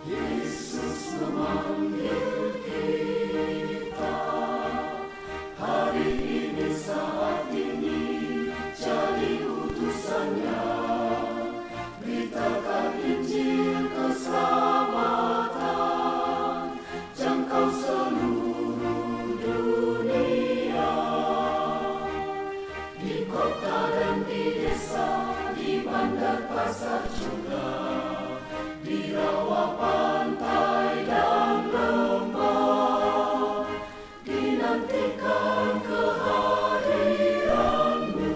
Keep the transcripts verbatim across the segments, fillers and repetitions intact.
Yesus memanggil kita. Hari ini, saat ini, jadi utusannya. Beritakan Injil keselamatan, jangkau seluruh dunia. Di kota dan di desa, di bandar pasar juga, di rawa pantai dan lembah, dinantikan kehadiranmu,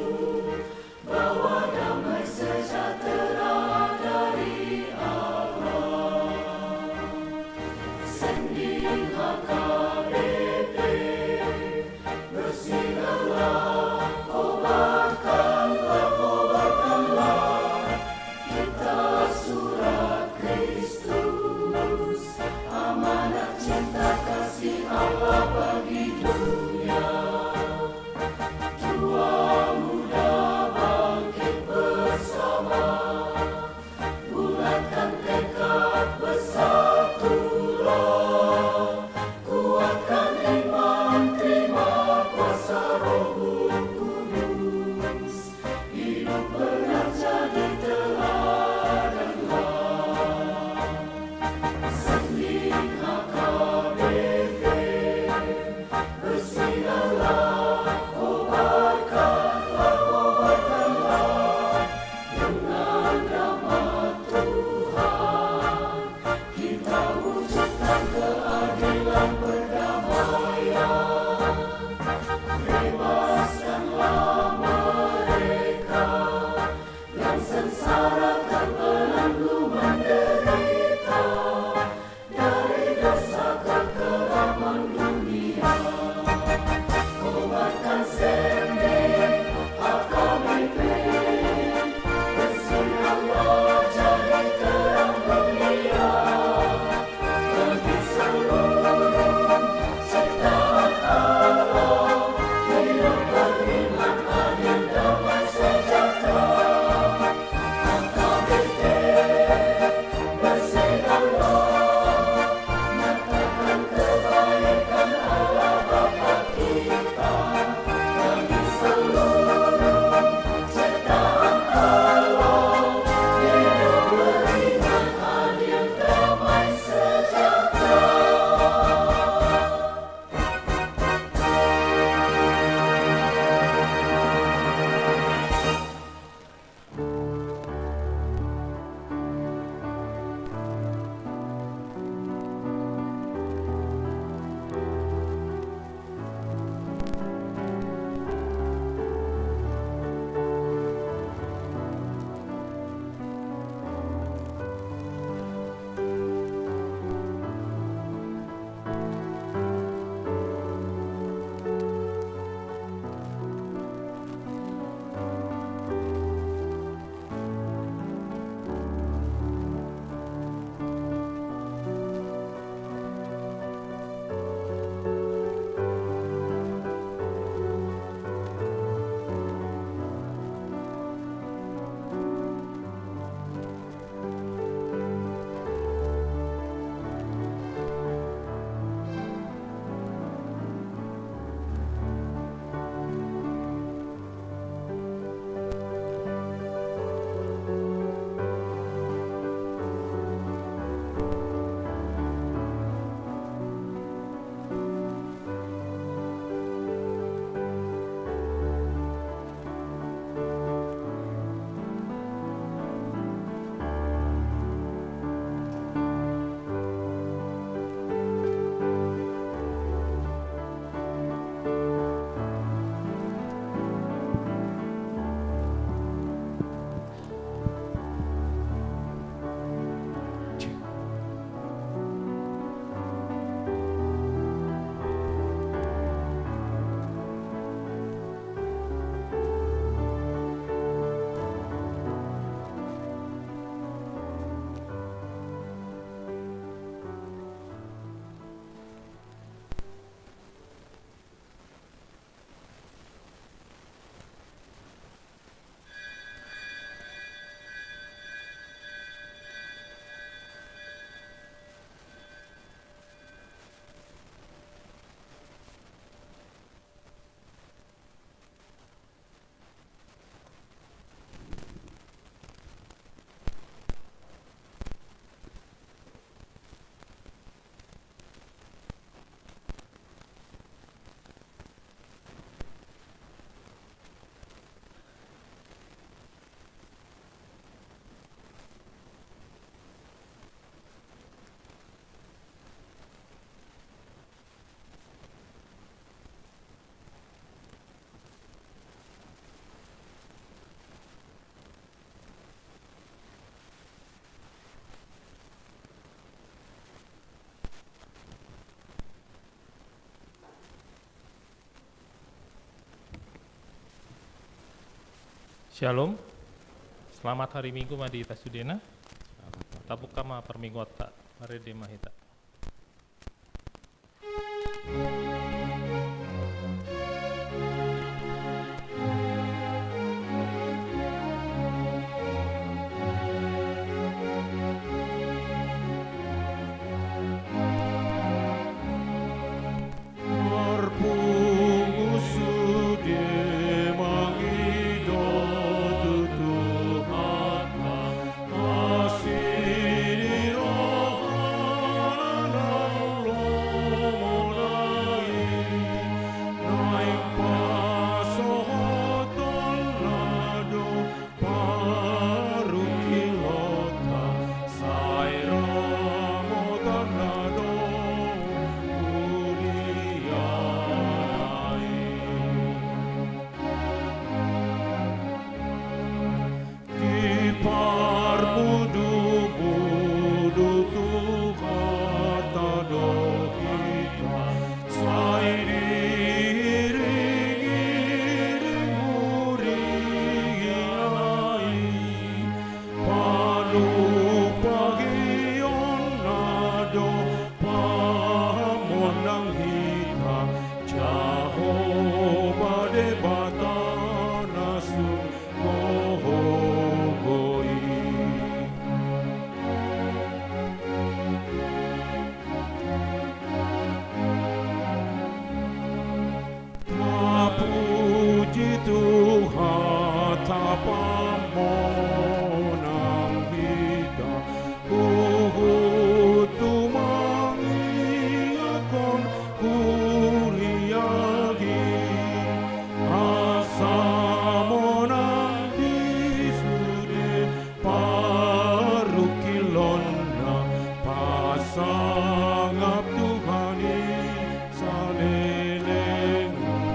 bawa damai sejahtera dari Allah. Sendiri H K B P, bersihkanlah, kobarkanlah, kobarkanlah kitab surat Kristus. Shalom. Selamat hari Minggu ma di hita sudena. Tabuka ma parmingguanta. Marende ma hita. Marpungu sude mangido tu Tuhanta, asi ni rohana na lomo nai, naeng pasohotonna do parungkilonta, sai ramotanna do huria i. Di parmudumudu Tuhanta do hita, sai diiringiring huria i. Panumpahionna do pamonang hita, Jahowa Debata na sun gogo i. Tapuji Tuhanta, pamonang hita, huhut tumangihon huria i, asa monang di sude parungkilonna, pasangap Tuhan i saleleng ni lelengna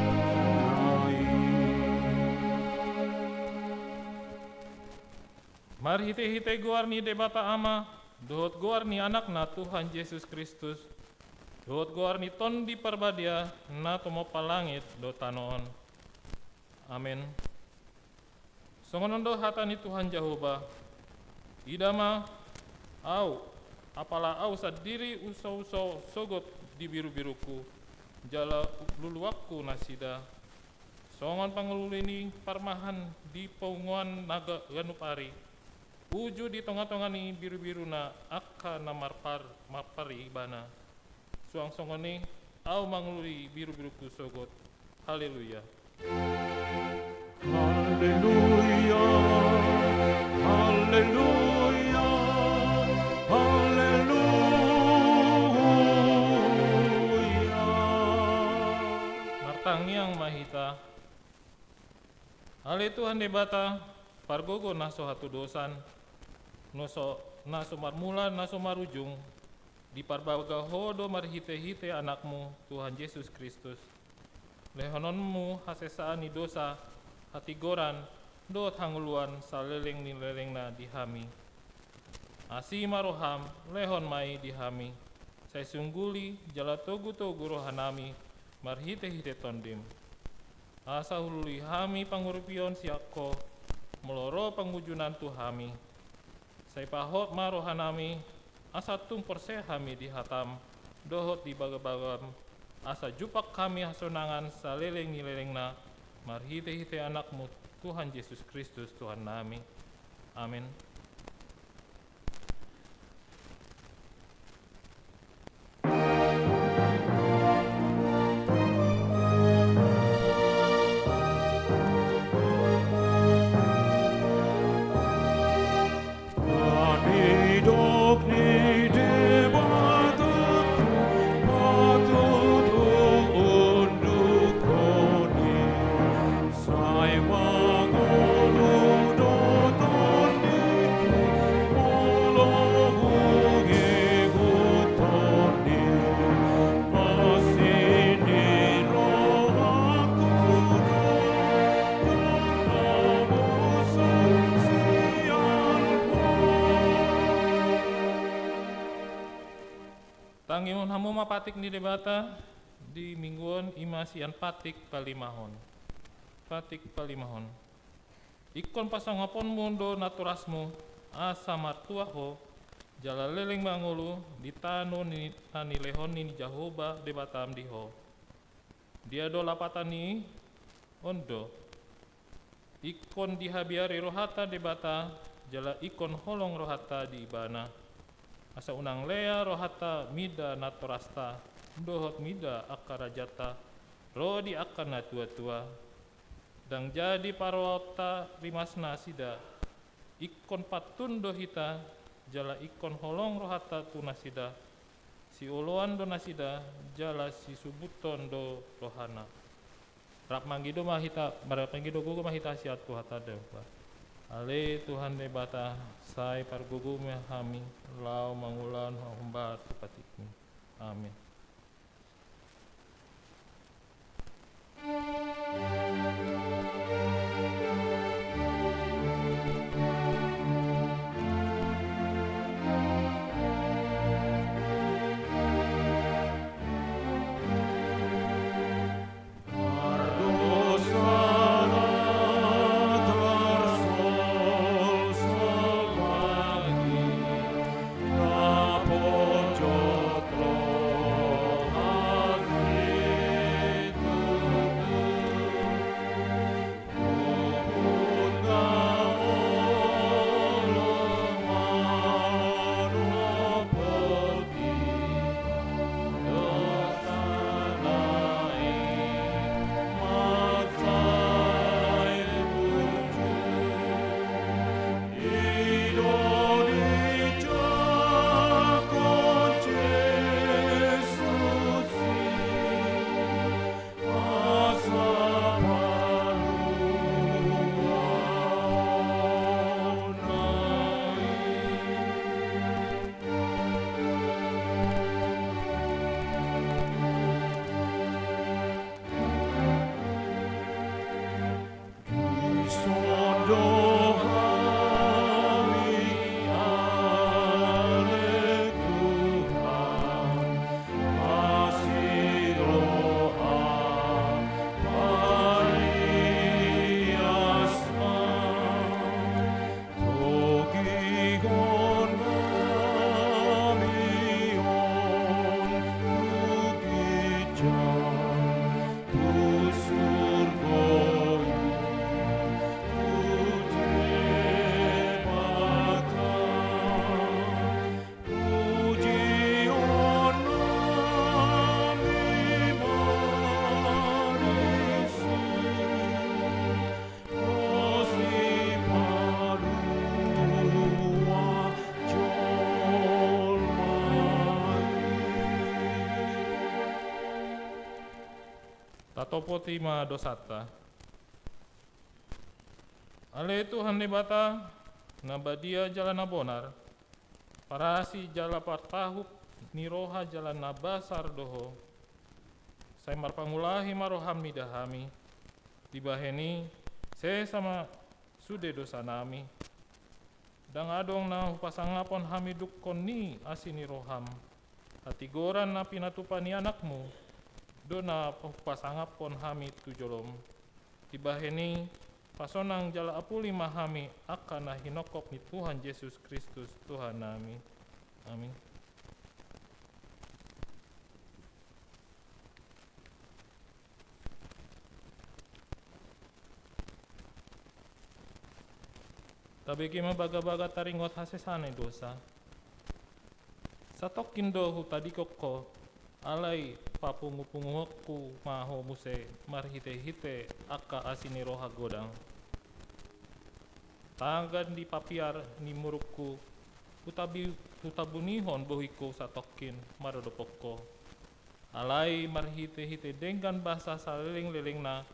i. Marhitehite goar ni Debata Ama, dohot goar ni Anakna Tuhan Jesus Kristus, dohot goar ni Tondi Parbadia, na tumompa langit dohot tano on. Amen. Songon on do hata ni Tuhan Jahowa: Ida ma, Ahu, apala Ahu sandiri husouso sogot di birubirungku, jala luluanku nasida songon pangulului ni parmahan di punguan na ga-, ganup ari, uju di tongatonga ni birubiruna angka na marpar-, marpar ibana. Suang songon i Ahu mangulului birubirungku sogot. Haleluya. Haleluya, haleluya, haleluya. Martangiang ma hita. Ale Tuhan Debata, pargogo na so hatudosan, na so, na so marmula, na so marujung, diparbaga Ho do marhitehite Anakmu, Tuhan Jesus Kristus. Lehononmu hasesaan ni dosa, hatigoran, dohot hangoluan saleleng ni lelengna di hami. Asi ma roham, lehon ma i di hami. Sai sungguli jala togutogu rohanami marhitehite Tondim, asa hulului hami pangurupion sian Ho, molo ro pangunjunan tu hami. Sai pahot ma rohanami, asa tung porsea hami di hatam dohot di bagabagam, asa jumpang hami hasonangan saleleng ni lelengna, marhitehite Anakmu, Tuhan Jesus Kristus, Tuhannami. Amen. Didok ni Debata, patut huundukhon i. Sai mangolu do tondingku, molo huihuthon i. Asi ni rohangku do, tarlomoshon sian Ho. Tangihon hamu ma patik ni Debata di minggu on, i ma sian patik palimahon. Patik palimahon. Ingkon pasangaponmu do natorasmu, asa martua ho, jala leleng mangolu di tano ni, na nilehon ni Jahowa Debatam di ho. Dia do lapatan ni i? On do. Ingkon dihabiari rohanta Debata, jala ingkon holong rohanta di Ibana. Asa unang lea rohanta mida natorasta, dohot mida angka rajanta, ro di angka natuatua. Ndang jadi paroonta rimasnasida. Ingkon pantun do hita, jala ingkon holong rohanta tu nasida. Sioloan do nasida, jala sisubuthon do rohana. Rap mangido ma hita, marrap mangido gogo ma hita sian Tuhanta Debata. Ale Tuhan Debata, sai pargogoMu ma hami, laho mangulahon hombar tu patikMu. Amin. Tatopoti ma dosanta. Ale Tuhan Debata, na badia jala na bonar, parasi jala partahup ni roha jala na basar do Ho. Sai marpangulahi ma rohaM mida hami. Dibahen i, sesa ma sude dosanami. Ndang adong na hupasangaphon hami dungkon ni asi ni rohaM. Hatigoran na pinatupa ni AnakMu do na hupasangaphon hami tu joloM. Dibahen i, pasonang jala apuli ma hami angka na hinongkop ni Tuhan Jesus Kristus Tuhannami. Amin. Tabege ma bagabaga taringot hasesaan ni dosa. Satongkin do hutadingkon Ho, alai papungupunguhonku ma Ho muse marhitehite angka asi ni roha godang. Tagan di papiar ni murukku, hutabi-, hutabunihon bohingku satongkin maradophon Ho. Alai marhitehite denggan basa salelenglelengna,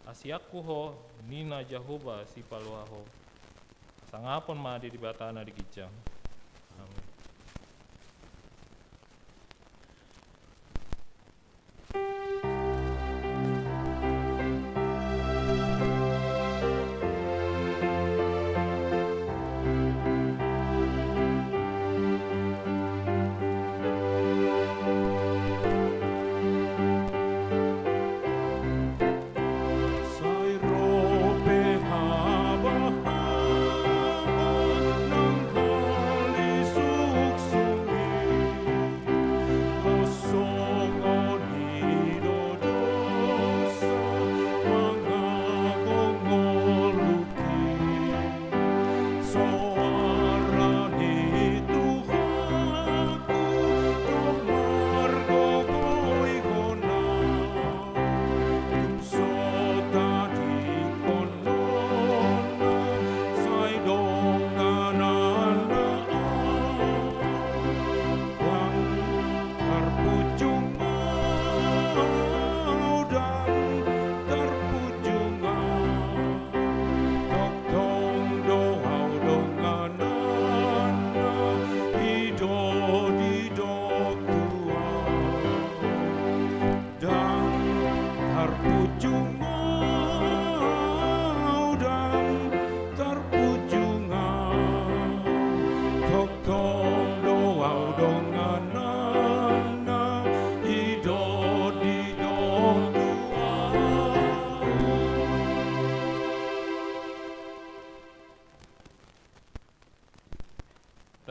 asianku Ho, ninna Jahowa Sipaluah Ho. Pasangaphon ma di Debata na di ginjang. Amin. Sai ro pe haba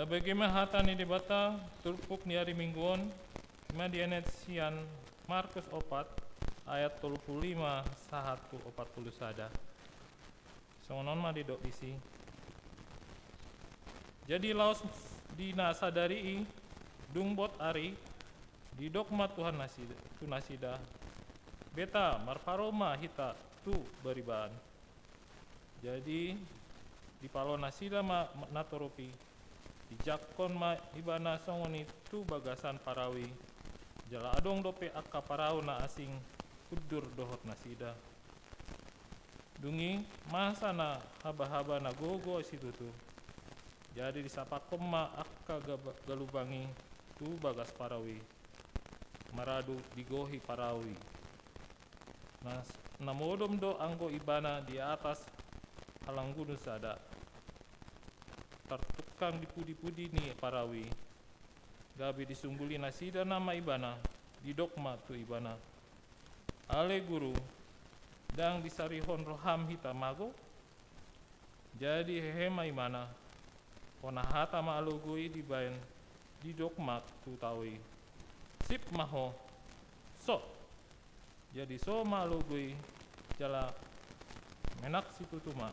Tabege ma hata ni Debata turpuk ni ari Minggu on, ima dienet sian Markus opat ayat tolu pulu lima sahat tu opat pulu sada. Songon on ma didok disi. Jadi laos di na sadari i, dung bot ari, didok ma Tuhan nasida, tu nasida, beta, marparo ma hita tu baribaan. Jadi dipalo nasida ma natorop i, dijangkon ma ibana songon i tu bagasan parau i, jala adong dope angka parau na asing hundur dohot nasida. Dung i masa na habahaba na gogo situtu. Jadi disapakhon ma angka gaba-, galubang i tu bagas parau i, maradu digohi parau i. Na, na modom do anggo ibana di atas halanggunu sada, tartungkang di pudi-pudi ni parau i. Gabe disungguli nasida nama ibana, didok ma tu ibana, ale Guru, ndang disarihon roham hita mago? Jadi hehe ma ibana, hona hata ma alogo i dibaen, didok ma tu tao i, sip ma ho, so. Jadi so ma alogo i, jala menak situtu ma.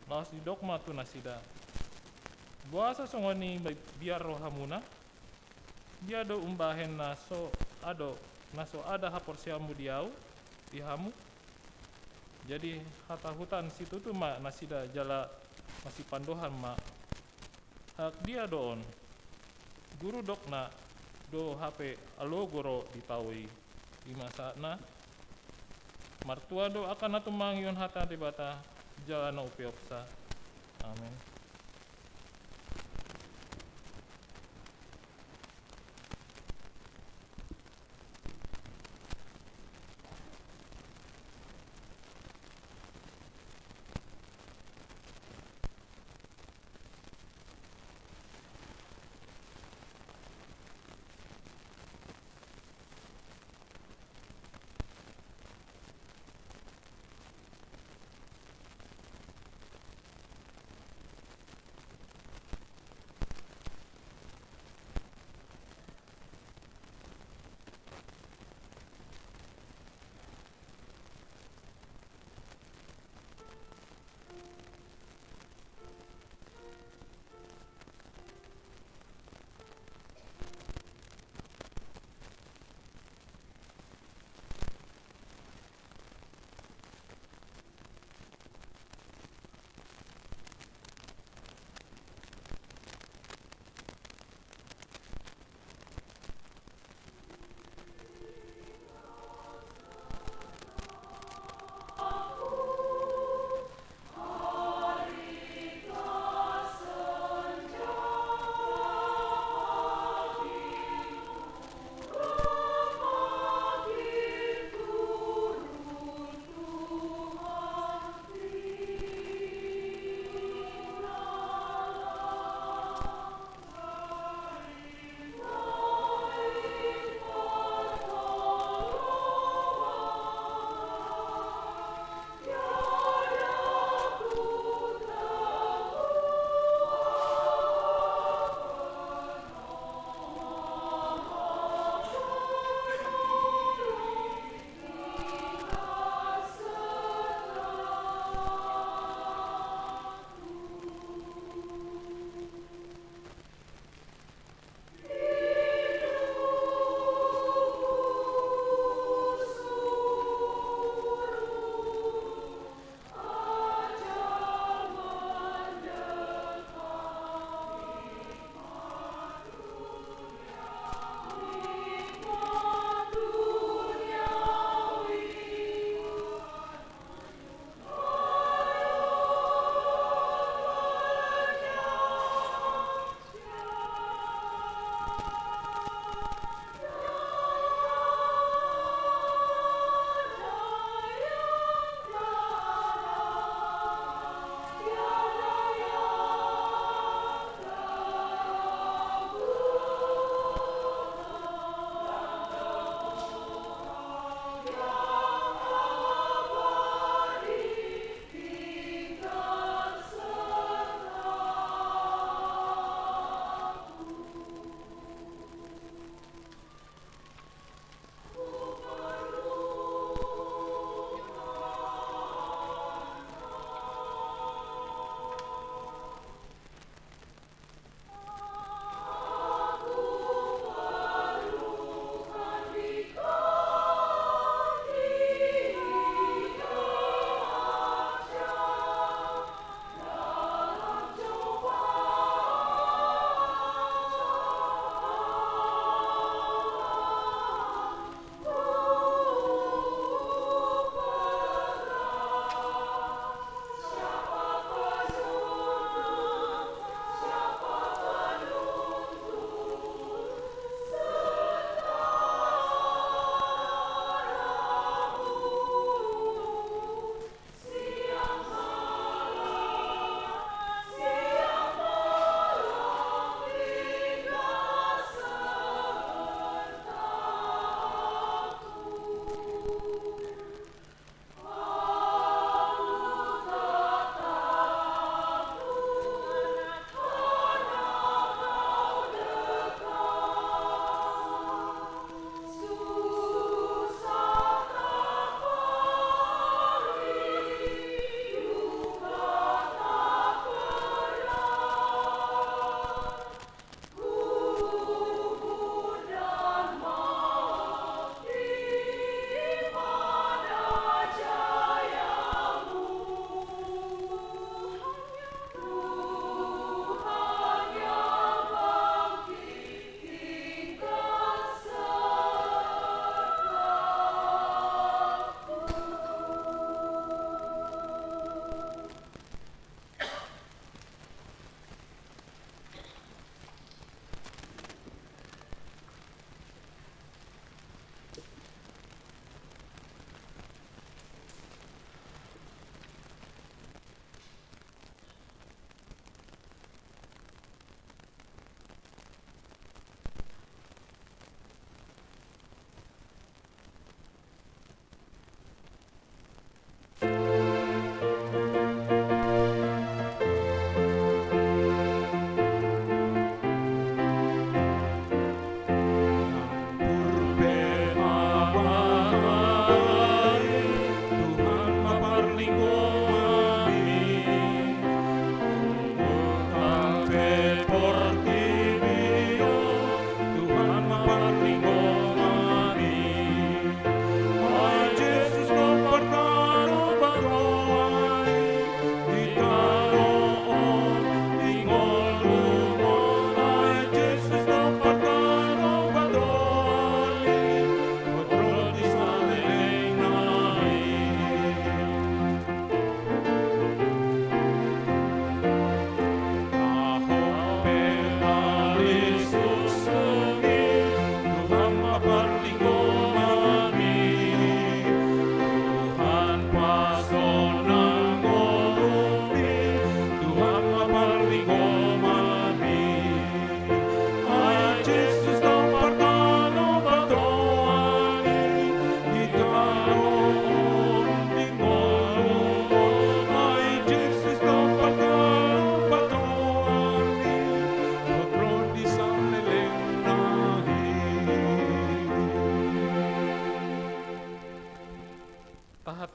Laos didok ma tu nasida, boasa songon i biar rohamuna? Dia do umbahen na so ado, na so ada haporseaonmu di ahu, di hamu? Jadi hatahutan situtu ma nasida jala masipandohan ma, hak dia do on? Guru dokna do hape alogo ro di tao i. Ima sahatna. Martua do angka na tumangihon hata Debata jala na upeopsa. Amen.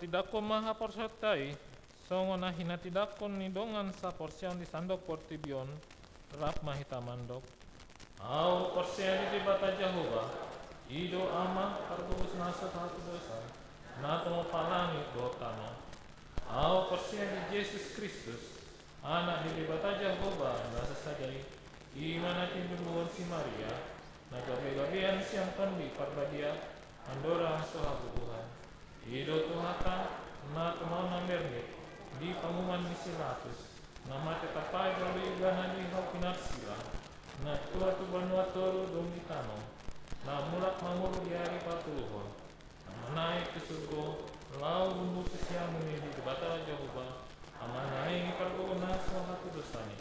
Tindanghon ma haporseaonta i, songon na hinatindangkon ni dongan saporseaon di sandok portibi on, rap ma hita mandok. Ahu porsea di Debata Jahowa, i do Ama, pargogos na so hatudosan, na tumompa langit dohot tano. Ahu porsea di Jesus Kristus, Anak ni Debata Jahowa na sasada i, i ma na tinumbuhon si Maria, na gabegabean sian Tondi Parbadia, andorang so habubuhan. I do Tuhanta, na tumaon na merne di panguhuman ni si Pilatus, na mate tapaik lalu ibana di hau pinarsila, na tua tu banua toru dung ditanom, na mulak mangolu di ari patoluhon, na manaek tu surgo, laho umbur tu siamun ni Debata Jahowa, Ama na i, pargogos na so hatudosan i.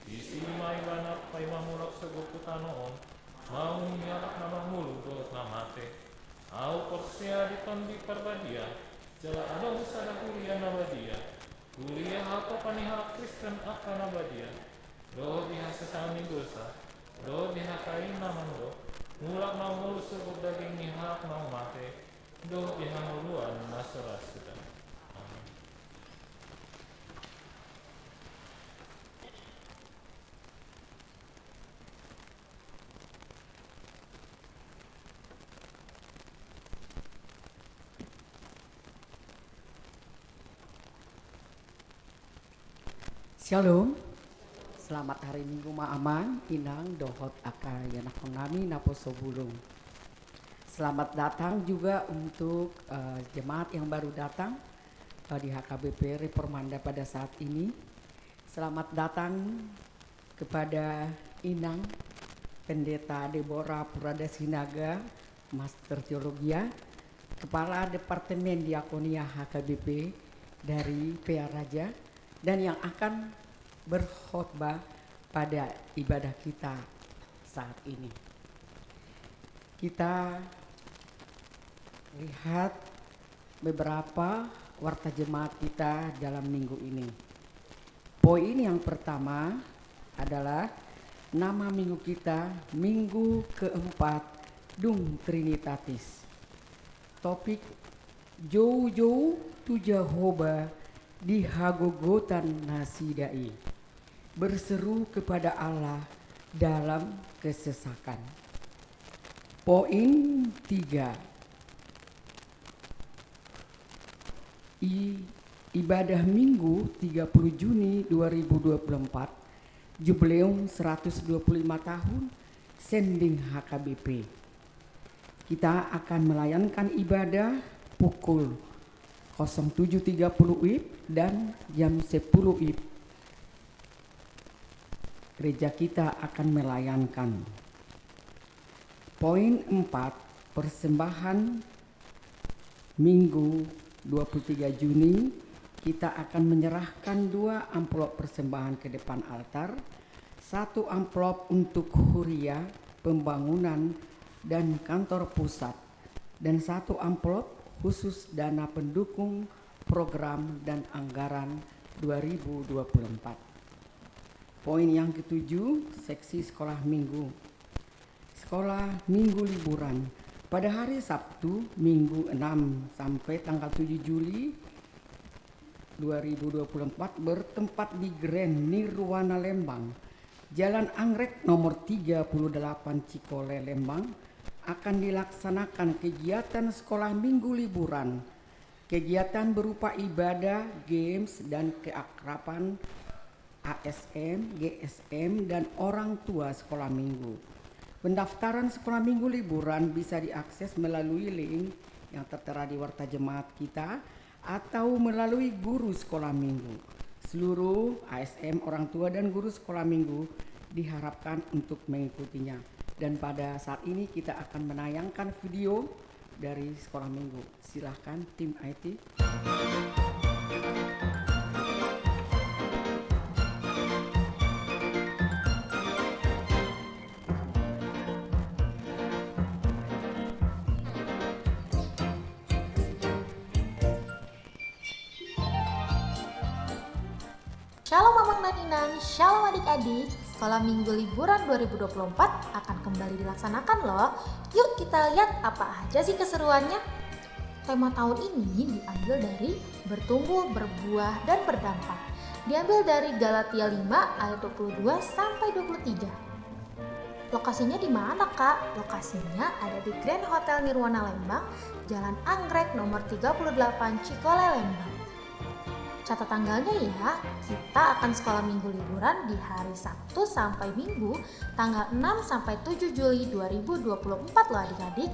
Disi ma ibana paima mulak sogot tu tano on, mangolu ni halak na mangolu dohot na mate. Ahu porsea di Tondi Parbadia, jala adong sada huria na badia, huria hatopan ni halak Kristen angka na badia, dohot di hasesaon ni dosa, dohot di hata i na mandok, mulak mangolu sogot daging ni halak naung mate, dohot di hangoluan na so ra suda. Amen. Shalom. Selamat hari Minggu ma Amang, Inang, dohot angka ianakhon nami naposobulung. Selamat datang juga untuk, eh, jemaat yang baru datang, eh, di H K B P Reformanda pada saat ini. Selamat datang kepada Inang Pendeta Deborah Purwada Sinaga, Master Teologia, Kepala Departemen Diakonia H K B P dari Pearaja, dan yang akan berkhotbah pada ibadah kita saat ini. Kita lihat beberapa warta jemaat kita dalam minggu ini. Poin yang pertama adalah nama minggu kita, minggu keempat dung Trinitatis. Topik: Joujou tu Jahowa di hagogotan nasida i. Berseru kepada Allah dalam kesesakan. Poin tiga. I-, ibadah Minggu tiga puluh Juni dua ribu dua puluh empat, Jubileum seratus dua puluh lima tahun Sending H K B P. Kita akan melayangkan ibadah pukul kosong tujuh tiga puluh wib dan jam sepuluh wib. Gereja kita akan melayangkan. Poin empat, persembahan Minggu dua puluh tiga Juni, kita akan menyerahkan dua amplop persembahan ke depan altar, satu amplop untuk huria, pembangunan, dan kantor pusat, dan satu amplop khusus dana pendukung program dan anggaran dua ribu dua puluh empat. Poin yang ketujuh, seksi sekolah minggu. Sekolah minggu liburan pada hari Sabtu, Minggu enam sampai tanggal tujuh Juli dua ribu dua puluh empat, bertempat di Grand Nirwana Lembang, Jalan Anggrek nomor tiga puluh delapan, Cikole, Lembang, akan dilaksanakan kegiatan sekolah minggu liburan. Kegiatan berupa ibadah, games, dan keakraban A S M, G S M, dan orang tua sekolah minggu. Pendaftaran sekolah minggu liburan bisa diakses melalui link yang tertera di warta jemaat kita atau melalui guru sekolah minggu. Seluruh A S M, orang tua, dan guru sekolah minggu diharapkan untuk mengikutinya. Dan pada saat ini kita akan menayangkan video dari sekolah minggu. Silahkan, tim I T. Shalom Amang dan Inang, shalom adik-adik. Sekolah Minggu Liburan dua ribu dua puluh empat akan kembali dilaksanakan loh. Yuk kita lihat apa aja sih keseruannya. Tema tahun ini diambil dari bertumbuh, berbuah, dan berdampak. Diambil dari Galatia lima ayat dua puluh dua sampai dua puluh tiga. Lokasinya di mana, Kak? Lokasinya ada di Grand Hotel Nirwana Lembang, Jalan Anggrek nomor tiga puluh delapan, Cikole, Lembang. Catat tanggalnya ya, kita akan sekolah minggu liburan di hari Sabtu sampai Minggu, tanggal enam sampai tujuh Juli dua ribu dua puluh empat loh, adik-adik.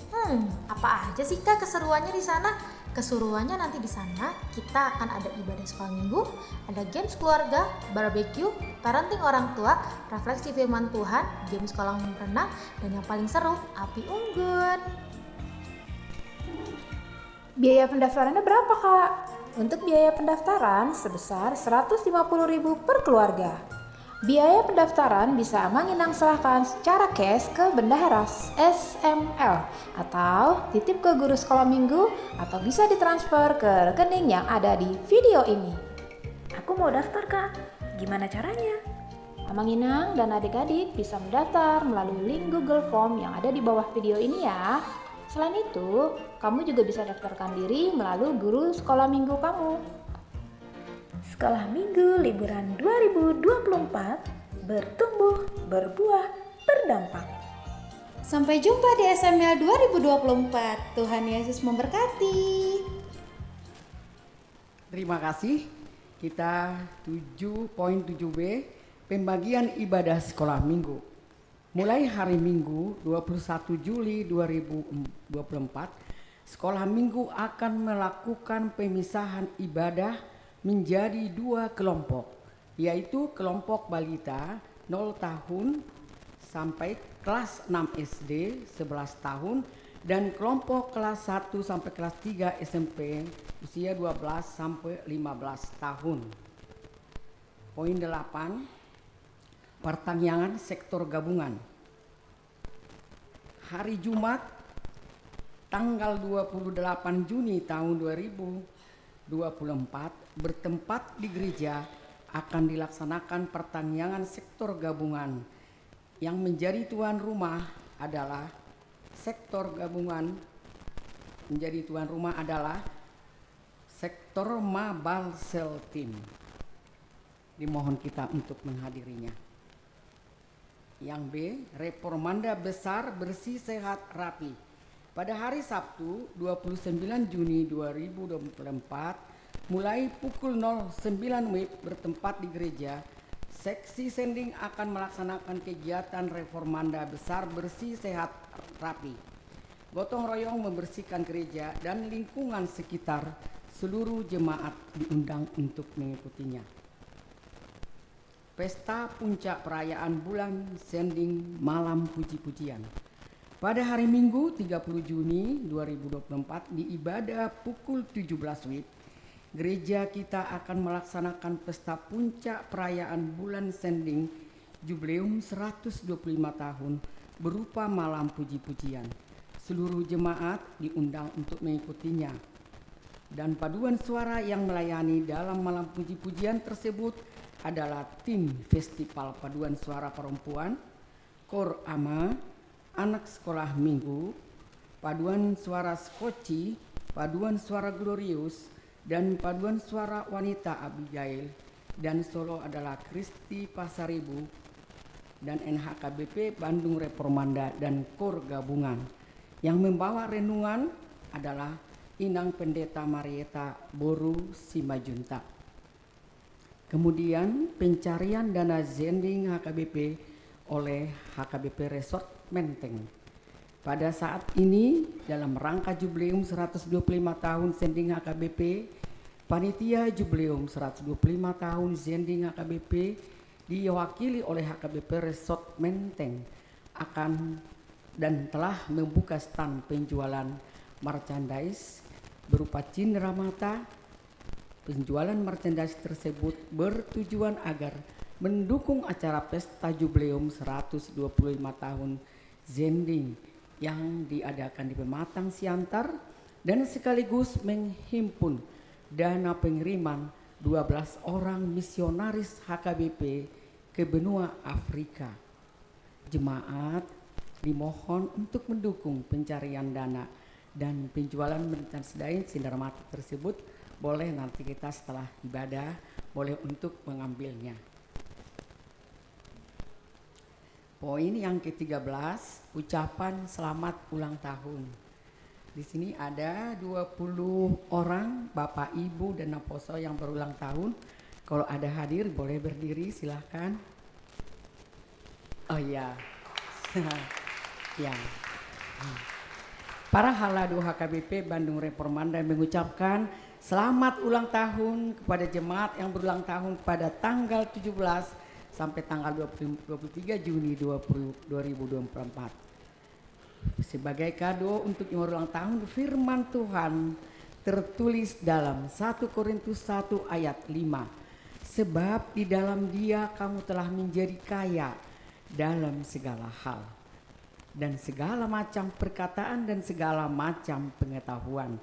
Hmm, apa aja sih, Kak, keseruannya di sana? Keseruannya nanti di sana, kita akan ada ibadah sekolah minggu, ada games keluarga, barbecue, parenting orang tua, refleksi firman Tuhan, games kolam renang, dan yang paling seru, api unggun. Biaya pendaftarannya berapa, Kak? Untuk biaya pendaftaran sebesar seratus lima puluh ribu per keluarga. Biaya pendaftaran bisa Amang Inang serahkan secara cash ke Bendahara S M L atau titip ke guru sekolah minggu atau bisa ditransfer ke rekening yang ada di video ini. Aku mau daftar, Kak. Gimana caranya? Amang Inang dan adik-adik bisa mendaftar melalui link Google Form yang ada di bawah video ini ya. Selain itu, kamu juga bisa daftarkan diri melalui guru sekolah minggu kamu. Sekolah Minggu Liburan dua ribu dua puluh empat, bertumbuh, berbuah, berdampak. Sampai jumpa di S M L dua ribu dua puluh empat. Tuhan Yesus memberkati. Terima kasih. Kita tujuh poin tujuh B, pembagian ibadah sekolah minggu. Mulai hari Minggu, dua puluh satu Juli dua ribu dua puluh empat, sekolah minggu akan melakukan pemisahan ibadah menjadi dua kelompok, yaitu kelompok balita nol tahun sampai kelas enam S D, sebelas tahun, dan kelompok kelas satu sampai kelas tiga S M P, usia dua belas sampai lima belas tahun. Poin delapan, pertangiangan sektor gabungan. Hari Jumat, tanggal dua puluh delapan Juni tahun dua ribu dua puluh empat, bertempat di gereja, akan dilaksanakan pertangiangan sektor gabungan. Yang menjadi tuan rumah adalah sektor gabungan, menjadi tuan rumah adalah sektor Mabal Sel Team. Dimohon kita untuk menghadirinya. Yang B, Reformanda Besar Bersih Sehat Rapi. Pada hari Sabtu, dua puluh sembilan Juni dua ribu dua puluh empat, mulai pukul nol sembilan W I B bertempat di gereja, seksi Sending akan melaksanakan kegiatan Reformanda Besar Bersih Sehat Rapi. Gotong royong membersihkan gereja dan lingkungan sekitar, seluruh jemaat diundang untuk mengikutinya. Pesta puncak perayaan bulan Sending, malam puji-pujian. Pada hari Minggu, tiga puluh Juni dua ribu dua puluh empat, di ibadah pukul tujuh belas W I B, gereja kita akan melaksanakan pesta puncak perayaan bulan Sending, Jubileum seratus dua puluh lima tahun, berupa malam puji-pujian. Seluruh jemaat diundang untuk mengikutinya. Dan paduan suara yang melayani dalam malam puji-pujian tersebut adalah tim Festival Paduan Suara Perempuan, Kor Ama, Anak Sekolah Minggu, Paduan Suara Skoci, Paduan Suara Glorius, dan Paduan Suara Wanita Abigail, dan solo adalah Kristi Pasaribu, dan N H K B P Bandung Reformanda dan Kor Gabungan. Yang membawa renungan adalah Inang Pendeta Marieta boru Simanjuntak. Kemudian pencarian dana Sending H K B P oleh H K B P Resort Menteng. Pada saat ini, dalam rangka Jubileum seratus dua puluh lima tahun Sending H K B P, Panitia Jubileum seratus dua puluh lima tahun Sending H K B P diwakili oleh H K B P Resort Menteng akan dan telah membuka stand penjualan merchandise berupa cindera mata. Penjualan merchandise tersebut bertujuan agar mendukung acara Pesta Jubileum seratus dua puluh lima tahun Sending yang diadakan di Pematang Siantar dan sekaligus menghimpun dana pengiriman dua belas orang misionaris H K B P ke benua Afrika. Jemaat dimohon untuk mendukung pencarian dana dan penjualan merchantdain Sinar Mata tersebut, boleh nanti kita setelah ibadah, boleh untuk mengambilnya. Poin yang ketiga belas, ucapan selamat ulang tahun. Di sini ada dua puluh orang bapak, ibu, dan naposo yang berulang tahun. Kalau ada hadir, boleh berdiri, silahkan. Oh iya. Ya. Para Halado H K B P Bandung Reformanda mengucapkan selamat ulang tahun kepada jemaat yang berulang tahun pada tanggal tujuh belas sampai tanggal dua puluh, dua puluh tiga Juni dua puluh, dua ribu dua puluh empat. Sebagai kado untuk yang berulang tahun, firman Tuhan tertulis dalam satu Korintus satu ayat lima, "Sebab di dalam Dia kamu telah menjadi kaya dalam segala hal, dan segala macam perkataan dan segala macam pengetahuan.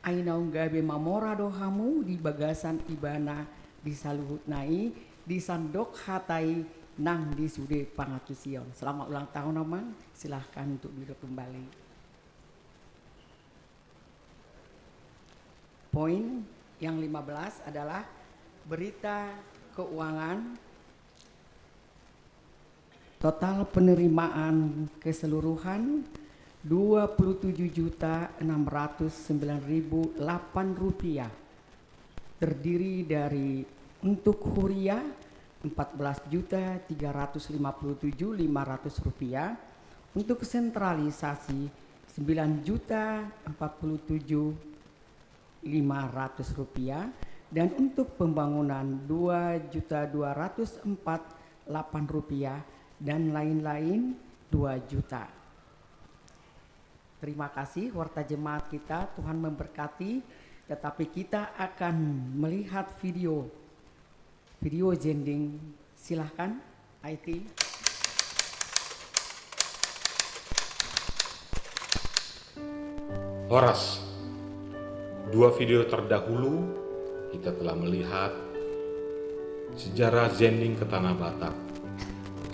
Ai naung gabe mamora do hamu di bagasan Ibana di saluhutna i, di sandok hata i nang di sude pangantusion." Selamat ulang tahun, Amang. Silahkan untuk duduk kembali. Poin yang lima belas adalah berita keuangan. Total penerimaan keseluruhan dua puluh tujuh juta enam ratus sembilan ribu delapan rupiah. Terdiri dari untuk huria empat belas juta tiga ratus lima puluh tujuh lima ratus rupiah, untuk sentralisasi sembilan juta empat puluh tujuh lima ratus rupiah, dan untuk pembangunan dua juta dua ratus empat delapan rupiah, dan lain-lain dua juta. Terima kasih, warta jemaat kita, Tuhan memberkati. Tetapi kita akan melihat video, video zending. Silahkan, I T. Horas. Dua video terdahulu kita telah melihat sejarah zending ke Tanah Batak,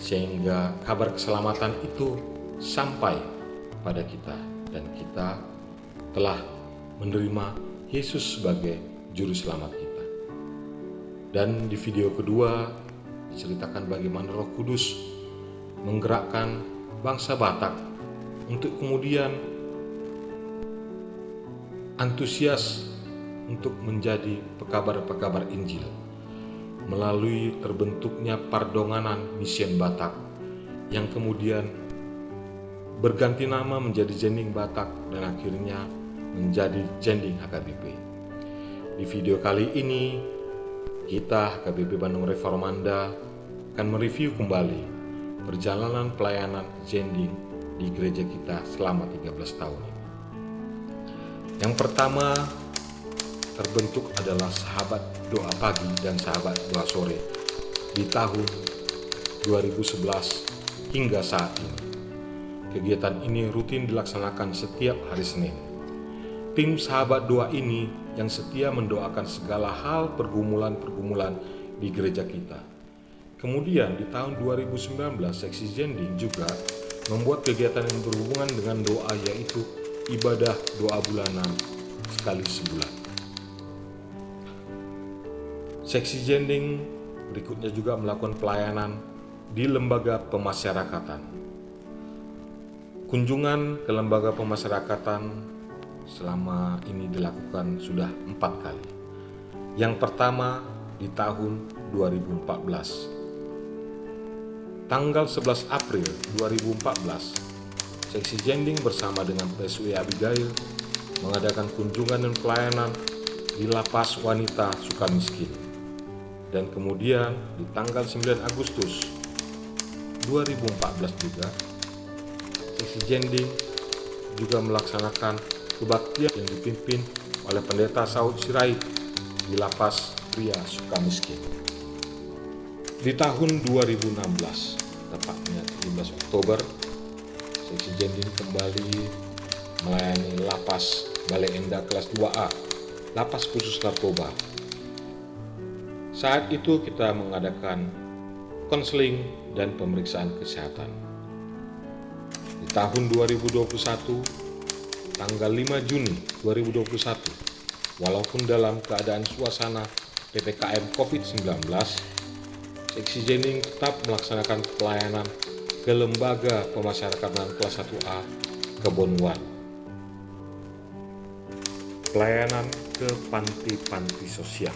sehingga kabar keselamatan itu sampai pada kita, dan kita telah menerima Yesus sebagai Juru Selamat kita. Dan di video kedua, diceritakan bagaimana Roh Kudus menggerakkan bangsa Batak untuk kemudian antusias untuk menjadi pekabar-pekabar Injil melalui terbentuknya Pardonganan Mission Batak, yang kemudian berganti nama menjadi Zending Batak dan akhirnya menjadi Zending H K B P. Di video kali ini, kita H K B P Bandung Reformanda akan mereview kembali perjalanan pelayanan zending di gereja kita selama tiga belas tahun ini. Yang pertama, terbentuk adalah Sahabat Doa Pagi dan Sahabat Doa Sore di tahun dua ribu sebelas hingga saat ini. Kegiatan ini rutin dilaksanakan setiap hari Senin. Tim Sahabat Doa ini yang setia mendoakan segala hal pergumulan-pergumulan di gereja kita. Kemudian di tahun dua ribu sembilan belas, Seksi Zending juga membuat kegiatan yang berhubungan dengan doa, yaitu ibadah doa bulanan sekali sebulan. Seksi Zending berikutnya juga melakukan pelayanan di lembaga pemasyarakatan. Kunjungan ke lembaga pemasyarakatan selama ini dilakukan sudah empat kali. Yang pertama di tahun dua ribu empat belas. Tanggal sebelas April dua ribu empat belas, Seksi Zending bersama dengan P S W Abigail mengadakan kunjungan dan pelayanan di Lapas Wanita Sukamiskin. Dan kemudian di tanggal sembilan Agustus dua ribu empat belas juga, Seksi Zending juga melaksanakan kebaktian yang dipimpin oleh Pendeta Saud Sirait di Lapas Pria Sukamiskin. Di tahun dua ribu enam belas, tepatnya tujuh belas Oktober, Seksi Zending kembali melayani Lapas Bale Endah kelas dua A, Lapas Khusus Narkoba. Saat itu kita mengadakan konseling dan pemeriksaan kesehatan. Di tahun dua ribu dua puluh satu, tanggal lima Juni dua ribu dua puluh satu, walaupun dalam keadaan suasana P P K M covid sembilan belas, Seksi Jending tetap melaksanakan pelayanan ke Lembaga Pemasyarakatan Kelas satu A Kebon Walu. Pelayanan ke panti-panti sosial.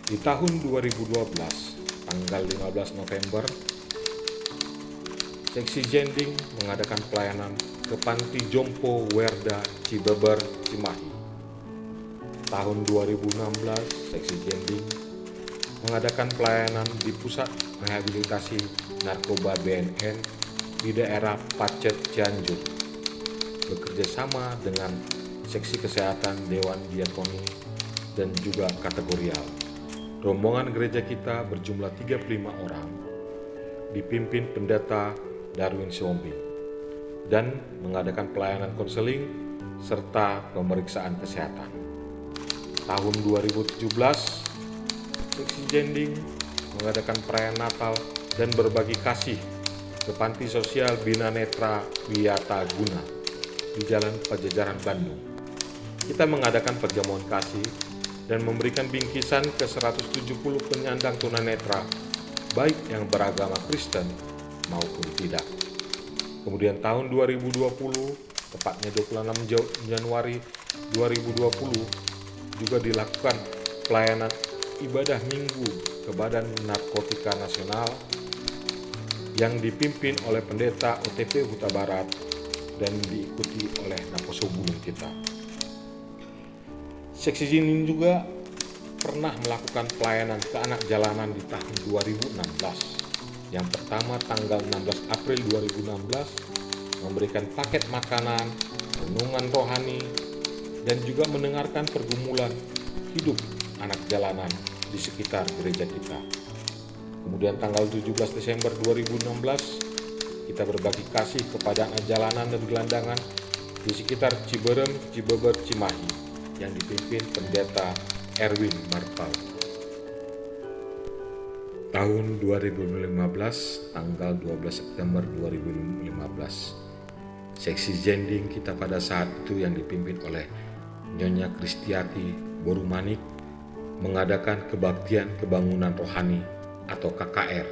Di tahun dua ribu dua belas, tanggal lima belas November, Seksi Jending mengadakan pelayanan ke Panti Jompo Werda Cibeber Cimahi. Tahun dua ribu enam belas, Seksi Jending mengadakan pelayanan di Pusat Rehabilitasi Narkoba B N N di daerah Pacet, Cianjur, bekerja sama dengan Seksi Kesehatan Dewan Diakoni dan juga kategorial. Rombongan gereja kita berjumlah tiga puluh lima orang, dipimpin Pendeta Darwin Sihombing, dan mengadakan pelayanan konseling serta pemeriksaan kesehatan. Tahun dua ribu tujuh belas, Seksi Jending mengadakan perayaan Natal dan berbagi kasih ke Panti Sosial Bina Netra Wiata Guna di Jalan Pajajaran, Bandung. Kita mengadakan perjamuan kasih dan memberikan bingkisan ke seratus tujuh puluh penyandang tunanetra, baik yang beragama Kristen maupun tidak. Kemudian tahun dua ribu dua puluh, tepatnya dua puluh enam Jau-, Januari dua ribu dua puluh, juga dilakukan pelayanan ibadah minggu ke Badan Narkotika Nasional yang dipimpin oleh Pendeta O T P Hutabarat dan diikuti oleh naposo gunung kita. Seksi Jending juga pernah melakukan pelayanan ke anak jalanan di tahun dua ribu enam belas. Yang pertama, tanggal enam belas April dua ribu enam belas, memberikan paket makanan, renungan rohani, dan juga mendengarkan pergumulan hidup anak jalanan di sekitar gereja kita. Kemudian tanggal tujuh belas Desember dua ribu enam belas, kita berbagi kasih kepada anak jalanan dan gelandangan di sekitar Ciberem, Cibeber, Cimahi yang dipimpin Pendeta Erwin Marpau. Tahun dua ribu lima belas, tanggal dua belas September dua ribu lima belas, Seksi Jending kita pada saat itu yang dipimpin oleh Nyonya Kristiati Boru Manik mengadakan kebaktian kebangunan rohani atau K K R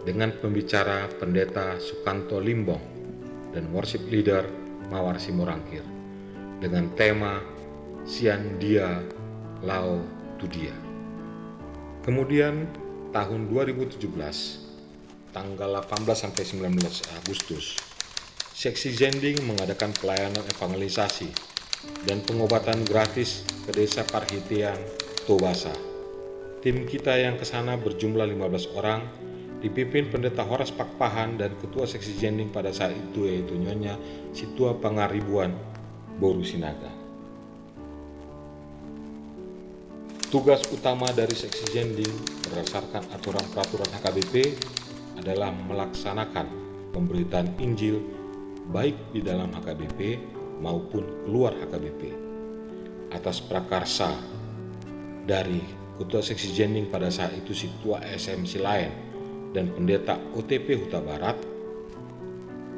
dengan pembicara Pendeta Sukanto Limbong dan worship leader Mawar Simorangkir dengan tema Sian Dia Lao tu Dia. Kemudian tahun dua ribu tujuh belas, tanggal delapan belas sampai sembilan belas Agustus, Seksi Jending mengadakan pelayanan evangelisasi dan pengobatan gratis ke Desa Parhitean, Tobasa. Tim kita yang ke sana berjumlah lima belas orang, dipimpin Pendeta Horas Pakpahan dan Ketua Seksi Jending pada saat itu, yaitu Nyonya Situa Pangaribuan Boru Sinaga. Tugas utama dari Seksi Jending berdasarkan aturan peraturan H K B P adalah melaksanakan pemberitaan Injil baik di dalam H K B P maupun keluar H K B P. Atas prakarsa dari Ketua Seksi Jending pada saat itu, Situa S M Silaen, dan Pendeta O T P Hutabarat,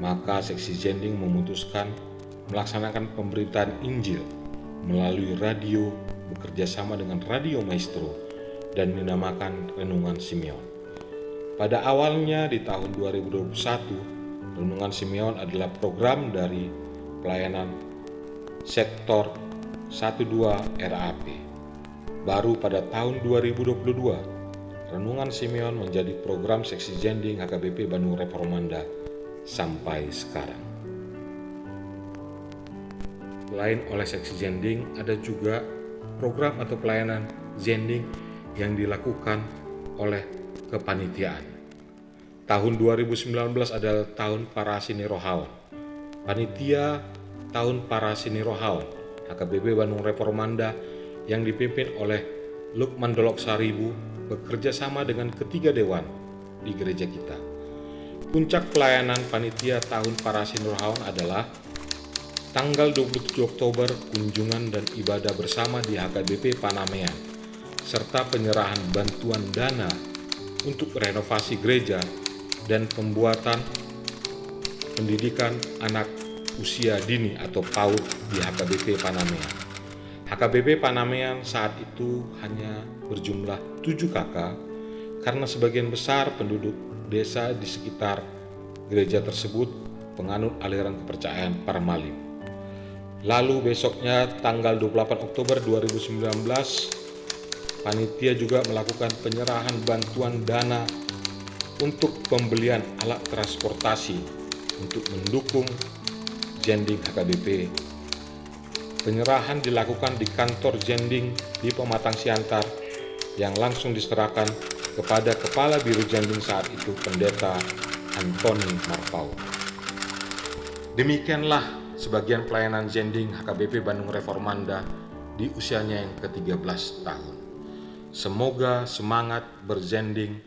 maka Seksi Jending memutuskan melaksanakan pemberitaan Injil melalui radio bekerja sama dengan Radio Maestro dan dinamakan Renungan Simeon. Pada awalnya di tahun dua ribu dua puluh satu, Renungan Simeon adalah program dari pelayanan sektor satu dua R A P. Baru pada tahun dua ribu dua puluh dua, Renungan Simeon menjadi program Seksi Jending H K B P Bandung Reformanda sampai sekarang. Selain oleh Seksi Jending, ada juga program atau pelayanan Jending yang dilakukan oleh kepanitiaan. Tahun dua ribu sembilan belas adalah tahun parasinirohaon. Panitia tahun parasinirohaon H K B P Bandung Reformanda yang dipimpin oleh Lukman Dolok Saribu bekerja sama dengan ketiga dewan di gereja kita. Puncak pelayanan panitia tahun parasinirohaon adalah tanggal dua puluh tujuh Oktober, kunjungan dan ibadah bersama di H K B P Panamean, serta penyerahan bantuan dana untuk renovasi gereja dan pembuatan pendidikan anak usia dini atau PAUD di H K B P Panamean. H K B P Panamean saat itu hanya berjumlah tujuh K K, karena sebagian besar penduduk desa di sekitar gereja tersebut penganut aliran kepercayaan Parmalim. Lalu besoknya, tanggal dua puluh delapan Oktober dua ribu sembilan belas, panitia juga melakukan penyerahan bantuan dana untuk pembelian alat transportasi untuk mendukung Jending H K B P. Penyerahan dilakukan di kantor Jending di Pematang Siantar, yang langsung diserahkan kepada Kepala Biro Jending saat itu, Pendeta Antoni Marpaung. Demikianlah sebagian pelayanan Jending H K B P Bandung Reformanda di usianya yang ketiga belas tahun. Semoga semangat berjending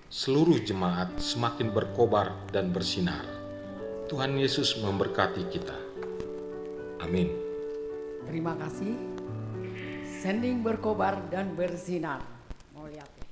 seluruh jemaat semakin berkobar dan bersinar. Tuhan Yesus memberkati kita. Amin. Terima kasih. Jending berkobar dan bersinar. Mauliate.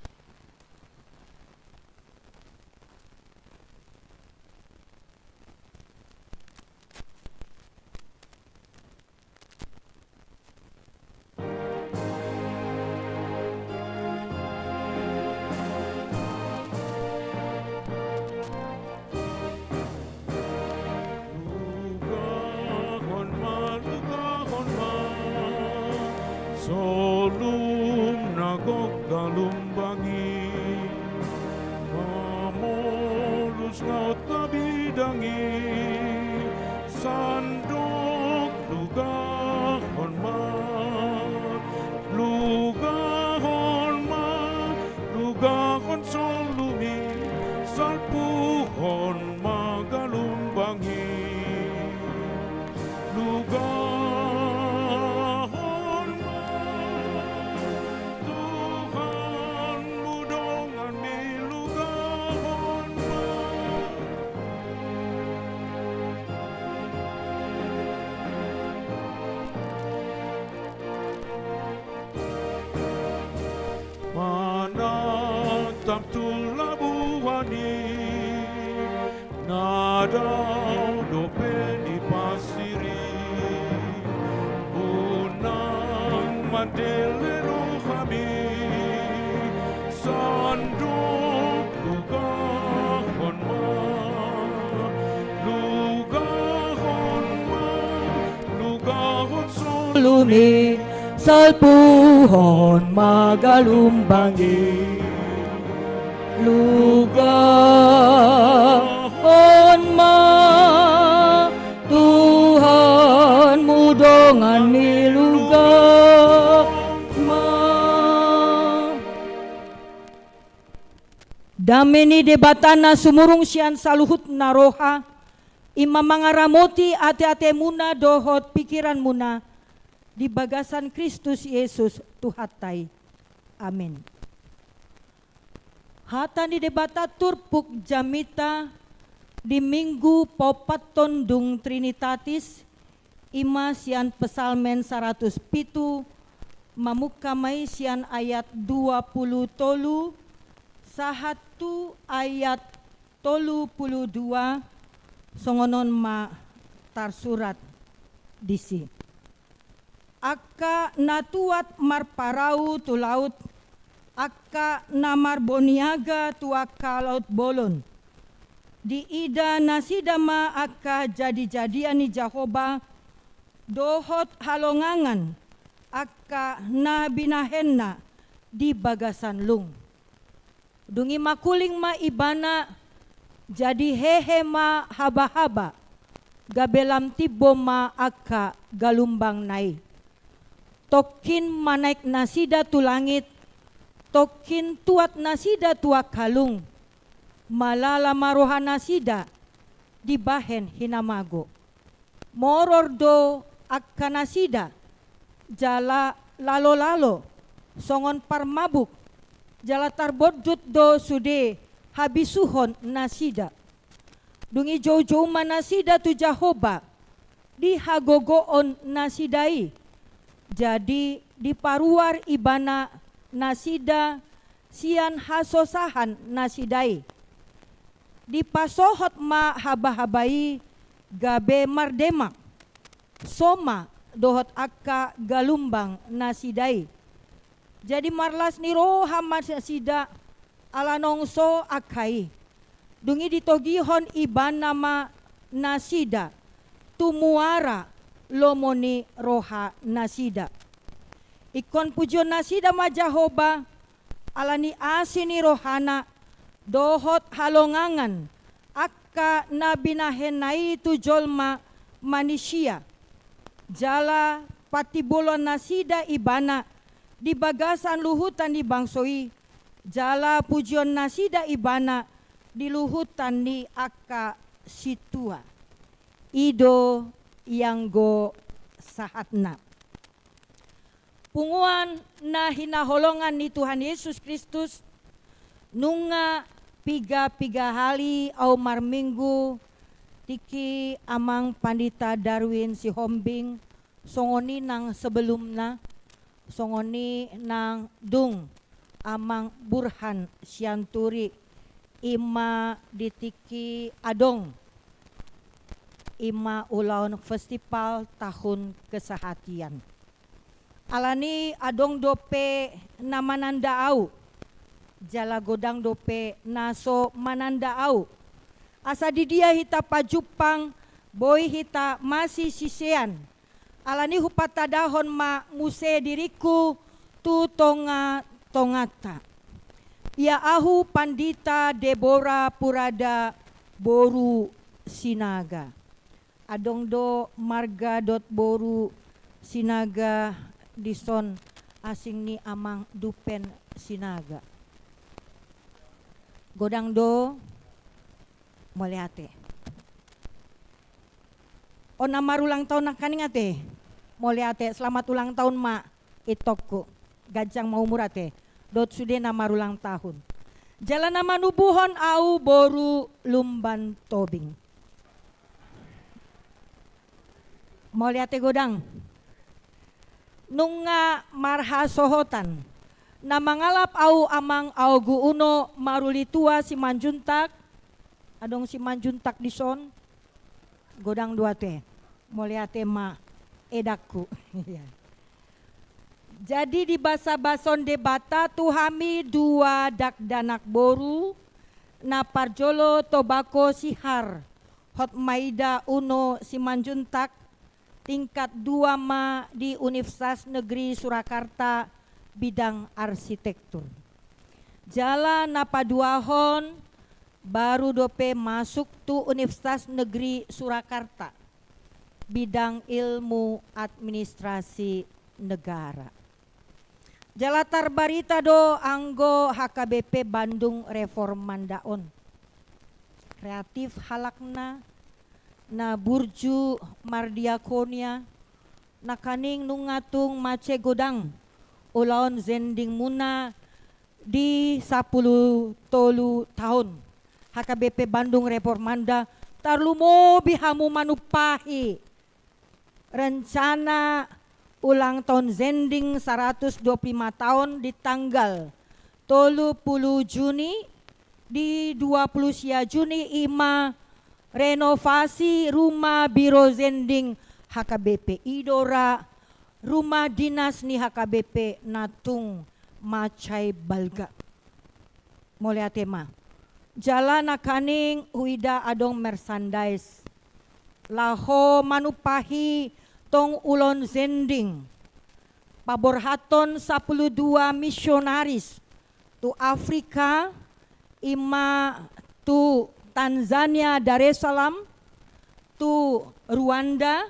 Lugahon ma, lugahon ma, solu na gok galumbang i, mamolus laut habidang i, sandok lugahon ma, lugahon ma, lugahon solu i, salpuhon ma galumbang i, lugahon ma, Tuhanmu donganmi, lugahon ma. Manatap tu labuan i, na dao dope di pasir i, unang mandele rohami, sandok lugahon ma, lugahon ma, lugahon solu i, salpuhon ma galumbang i, lugahon ma, Tuhanmu donganmi, lugahon ma. Dame ni Debata na sumurung sian saluhutna roha, i ma mangaramoti ateatemuna dohot pikiranmuna di bagasan Kristus Jesus Tuhanta i. Amin. Hata ni Debata turpuk jamita di Minggu paopathon dung Trinitatis, i ma sian Psalmen saratus pitu, mamungka ma i sian ayat dua pulu tolu sahat tu ayat tolu pulu dua, songon on ma tarsurat disi. Angka na tuat marparau tu laut, angka na marboniaga tu angka laut bolon. Diida nasida ma angka jadijadian ni Jahowa, dohot halongangan angka na binahenna di bagasan lung. Dung i makuling ma ibana, jadi hehe ma habahaba, gabe lam timbo ma angka galumbangna i. Tongkin manaek nasida tu langit, tongkin tuat nasida tu angka lung, malala ma roha nasida dibahen hinamago. Moror do angka nasida, jala lalolalo songon parmabuk, jala tarbondut do sude habisuhon nasida. Dung i joujou ma nasida tu Jahowa di hagogoon nasida i, jadi diparuar ibana nasida sian hasosahan nasida i. Dipasohot ma habahaba i gabe mardemak, soma dohot angka galumbang nasida i. Jadi marlas ni roha ma nasida ala nongso angka i. Dung i ditogihon ibana ma nasida tu muara lomo ni roha nasida. Ingkon pujion nasida ma Jahowa, ala ni asi ni rohana dohot halongangan angka na binahenna i tu jolma manisia. Jala patimbulon nasida ibana di bagasan luhutan ni bangso i, jala pujion nasida ibana di luhutan ni angka sintua. I do ianggo sahatna. Punguan na hinaholongan ni Tuhan Yesus Kristus, nunga piga-piga hali au marminggu tingki amang Pandita Darwin Sihombing, songon i nang sebelumna, songon i nang dung amang Burhan Sianturi, i ma di tingki adong, i ma ulaon festival tahun kesehatian. Ala ni adong dope na mananda au, jala godang dope na so mananda au. Asa di dia hita pajumpang, boi hita masisisean. Ala ni hupatadahon ma muse diringku tu tonga-tonganta. Ia ahu Pandita Debora Purada boru Sinaga. Adong do marga dohot boru Sinaga dison, asing ni amang Dupen Sinaga. Godang do? Mauliate. On na marulang tahun nangkaning ate? Mauliate, selamat ulang tahun ma itongku. Ganjang ma umur ate. Dohot sude na marulang tahun. Jala na manubuhon au boru Lumban Tobing. Mauliate godang. Nunga marhasohotan. Na mangalap au amang Aogu Uno Marulitua Simanjuntak. Adong Simanjuntak dison? Godang do ate. Mauliate ma edangku. Iya. Jadi dibasabasahon Debata tu hami dua dakdanak boru, na parjolo Tobako Sihar, Hotmaida Uno Simanjuntak, tingkat dua ma di Universitas Negeri Surakarta bidang arsitektur. Jala na paduahon baru dope masuk tu Universitas Negeri Surakarta, bidang ilmu administrasi negara. Jala tarbarita do anggo H K B P Bandung Reformanda on. Kreatif halakna, na burju mardiakonia, nangkaning nunga tung mansai godang ulaon zendingmuna di sampulu tolu taon H K B P Bandung Reformanda, tarlumobi hamu manumpahi rencana ulang tahun zending saratus dua pulu lima taon di tanggal tolu pulu Juni, di dua pulu sia Juni i ma renovasi rumah biro zending H K B P, i do ra rumah dinas ni H K B P na tung mansai balga. Mauliate ma. Jala nangkaning huida adong merchandise laho manumpahi tong ulaon zending. Paborhathon sampulu dua misionaris tu Afrika, i ma tu Tanzania, Dar es Salaam, tu Rwanda,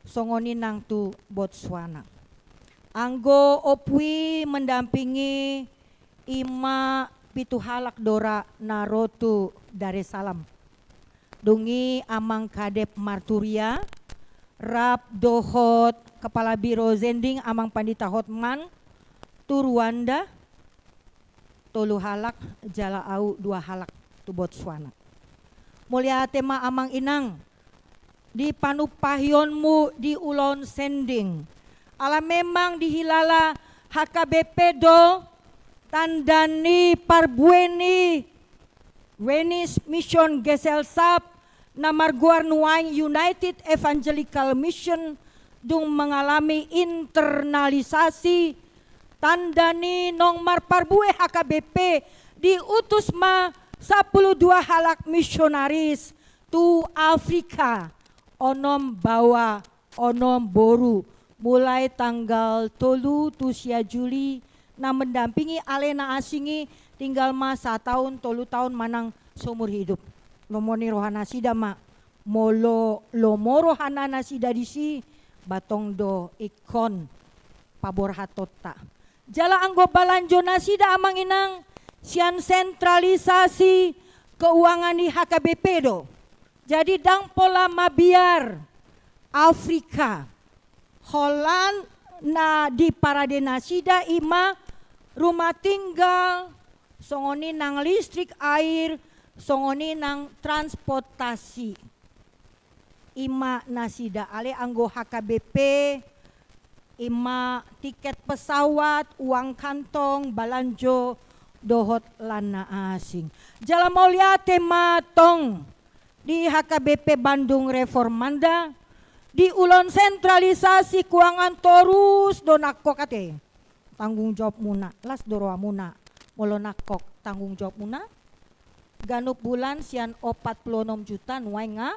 songon i nang tu Botswana. Anggo ompu i mendampingi i ma pitu halak do ra na ro tu Dar es Salaam. Dung i amang Kadep Marturia, rap dohot kepala biro zending amang Pandita Hotman, tu Rwanda, tolu halak, jala au dua halak tu Botswana. Mauliate ma amang inang, di panumpahionmu di ulaon zending. Ala memang dihilala H K B P do tanda ni parbue ni Venice Mission Gesellschaft na margoar nuaeng United Evangelical Mission, dung mengalami internalisasi, tanda ni naung marparbue H K B P, diutus ma sampulu dua halak misionaris tu Afrika, onom baoa onom boru, mulai tanggal tolu tu sia Juli, na mendampingi ale na asing i tinggal ma sataon, tolu taon manang seumur hidup. Lomo ni rohanasida ma, molo lomo rohanasida disi, ba tong do ingkon paborhatonta. Jala anggo balanjonasida amang inang, sian sentralisasi keuangan ni H K B P do. Jadi ndang pola mabiar Afrika. Holan na diparadenasida i ma rumah tinggal, songon i nang listrik, air, songon i nang transportasi. I ma nasida, alai anggo H K B P, i ma tiket pesawat, uang kantong, balanjo, dohot lan na asing. Jala mauliate ma tong di H K B P Bandung Reformanda, di ulaon sentralisasi keuangan torus do nangkok ate. Tanggung jawabmuna, las do rohamuna, molo nangkok tanggung jawabmuna. Ganup bulan sian opat pulu onom juta, nuaeng nga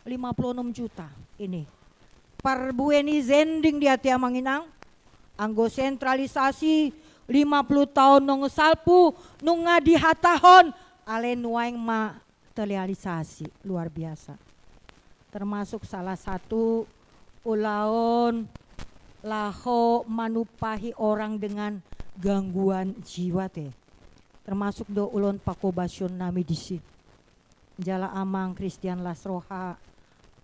lima pulu onom juta. Ini parbue ni sending di ate amang inang. Anggo sentralisasi lima pulu taon naung salpu, nunga dihatahon, alai nuaeng ma materialisasi, luar biasa. Termasuk salah satu ulaon laho manumpahi orang dengan gangguan jiwa te. Termasuk do ulaon pakobasion nami disi. Jala amang Christian Las Roha,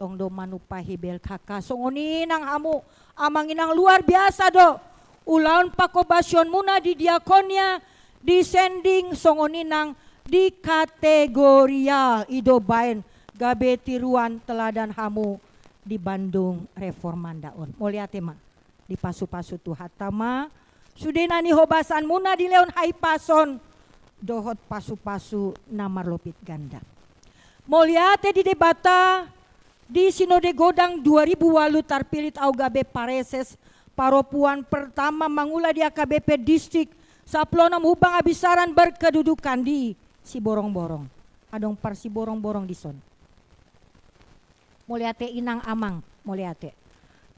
tong do manumpahi B L K K. Songon i nang hamu, amang inang, luar biasa do ulaon pakobasionmuna di diakonia, di sending, songon i nang di kategorial. I do baen gabe tiruan teladan hamu di Bandung Reformanda on. Mauliate ma. Dipasupasu Tuhanta ma sude na nihobasanmuna di lehon hahipason dohot pasupasu na marlapis ganda. Mauliate di Debata, di Sinode Godang dua ribu walu tarpilit au gabe pareses parompuan pertama mangula di H K B P Distrik sampulu onom Humbang Abisaran berkedudukan di Siborongborong. Adong parsiborongborong dison. Mauliate inang amang, mauliate.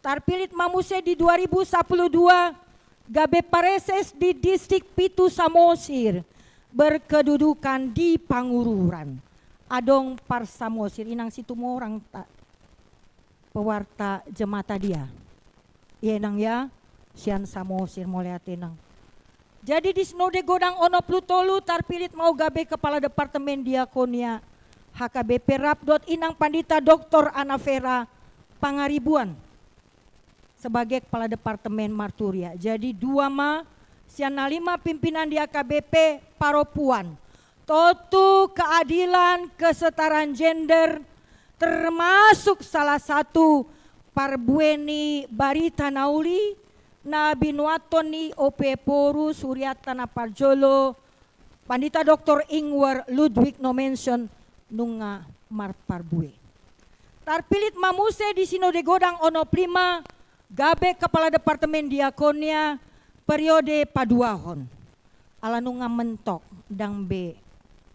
Tarpilit ma muse di dua ribu sampulu dua gabe pareses di Distrik pitu Samosir, berkedudukan di Pangururan. Adong parsamosir, inang Situmorang ta, pewarta jemata dia. Ia inang ya, sian Samosir, mauliate inang. Jadi di Sinode Godang onom pulu tolu tarpilit ma au gabe Kepala Departemen Diakonia H K B P rap dohot inang Pandita Doktor Anna Vera Pangaribuan sebagai Kepala Departemen Marturia. Jadi dua ma sian na lima pimpinan di H K B P parompuan. Tontu keadilan, kesetaraan gender, termasuk salah satu parbue ni barita na uli na binuathon ni O P Porus hurianta na parjolo, Pandita Doktor Ingwer Ludwig Nommensen, nunga marparbue. Tarpilit ma muse di Sinode Godang onom pulu lima gabe Kepala Departemen Diakonia periode paduahon. Ala nunga mentok, ndang be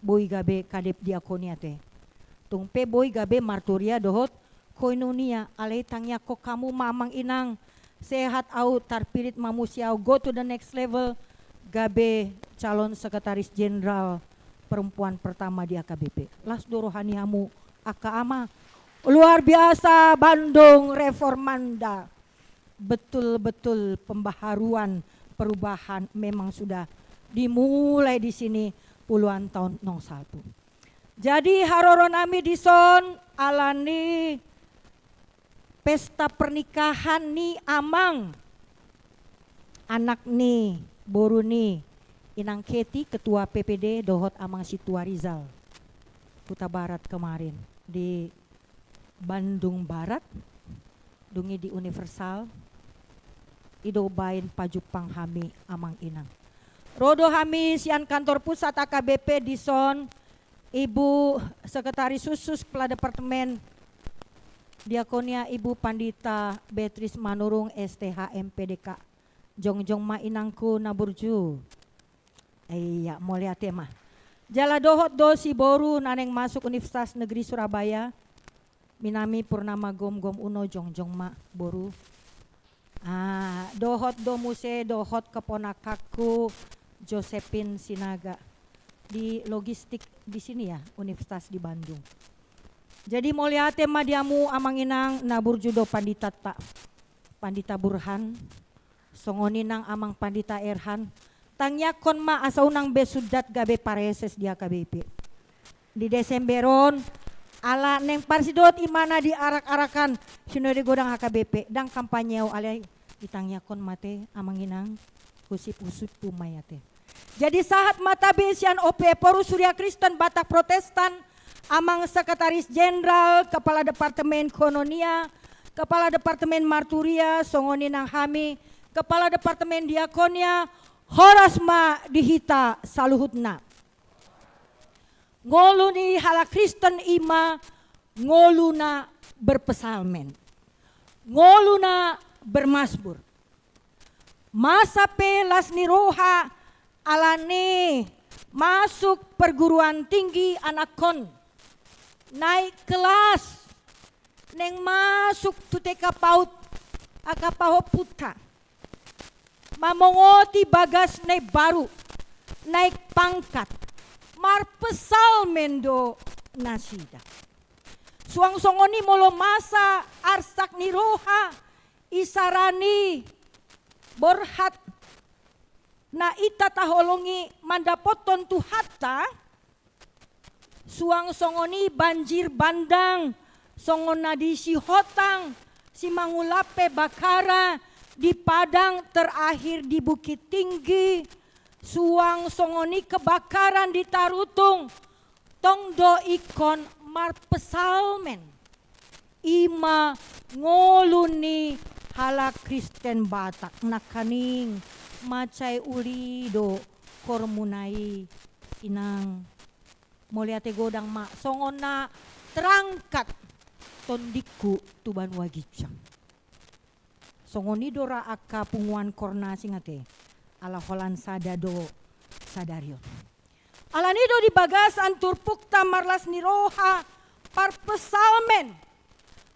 boi gabe kadep diakonia te. Tung pe boi gabe marturia dohot koinonia, alai tangiangkon hamu ma amang inang, sehat au, tarpilit ma muse au, go to the next level, gabe calon sekretaris jenderal perempuan pertama di H K B P. Las do roha ni hamu angka ama. Luar biasa Bandung Reformanda. Betul-betul pembaharuan, perubahan memang sudah dimulai di sini puluhan tahun naung salpu. Jadi haroro nami dison ala ni pesta pernikahan ni amang, anak ni boru ni inang Keti, ketua P P D, dohot amang Situa Rizal, Huta Barat kemarin di Bandung Barat, dung i di Universal, i do baen pajumpang hami amang inang. Ro do hami sian kantor pusat H K B P dison, Ibu Sekretaris Khusus Kepala Departemen Diakonia, Ibu Pandita Beatrice Manurung, S T H M P D K. Jongjong ma inangku na burju. Iya, mauliate ma. Jala dohot do si boru na naeng masuk Universitas Negeri Surabaya. Minami Purnama Gomgom Uno, jongjong ma boru. Ah, dohot do muse, dohot keponakanku Josephine Sinaga di logistik di sini ya, universitas di Bandung. Jadi mauliate ma di hamu amang inang, na burju do panditanta. Pandita Burhan, songon i nang amang Pandita Erhan, tangiangkon ma asa unang be sundat gabe praeses di H K B P. Di Desember on, ala naeng parsidot imana di arak-arakan sinode godang H K B P, ndang kampanye au, alai ditangiangkon ma ate amang inang, husip-husip ma i ate. Jadi sahat ma tabe sian O P F, Forum Huria Kristen Batak Protestan, amang Sekretaris Jenderal, Kepala Departemen Koinonia, Kepala Departemen Marturia, songon i nang hami, Kepala Departemen Diakonia, horas ma di hita saluhutna. Ngolu ni halak Kristen i ma ngoluna berpsalmen, ngoluna bermasmur. Masa pe las ni roha alani masuk perguruan tinggi anakkon, naik kelas, naeng masuk tu T K PAUD angka pahompunta, mamongoti bagas na imbaru, naik pangkat, marpsalmen do nasida. Suang songon i molo masa arsak ni roha, isarani borhat na hita taholongi mandapothon Tuhanta, suang songon i banjir bandang, songon na di Sihotang, Simangulape, Bakara, di Padang, terakhir di Bukittinggi, suang songon i kebakaran di Tarutung, tong do ingkon marpsalmen. I ma ngolu ni halak Kristen Batak nangkaning, mansai uli do hormuna i inang. Mauliate godang ma, songon na terangkat tondingku tu banua ginjang. Songon i do ra angka punguan koronasing ate, ala holan sada do sadari on. Alani do di bagasan turpukta marlas ni roha parpsalmen,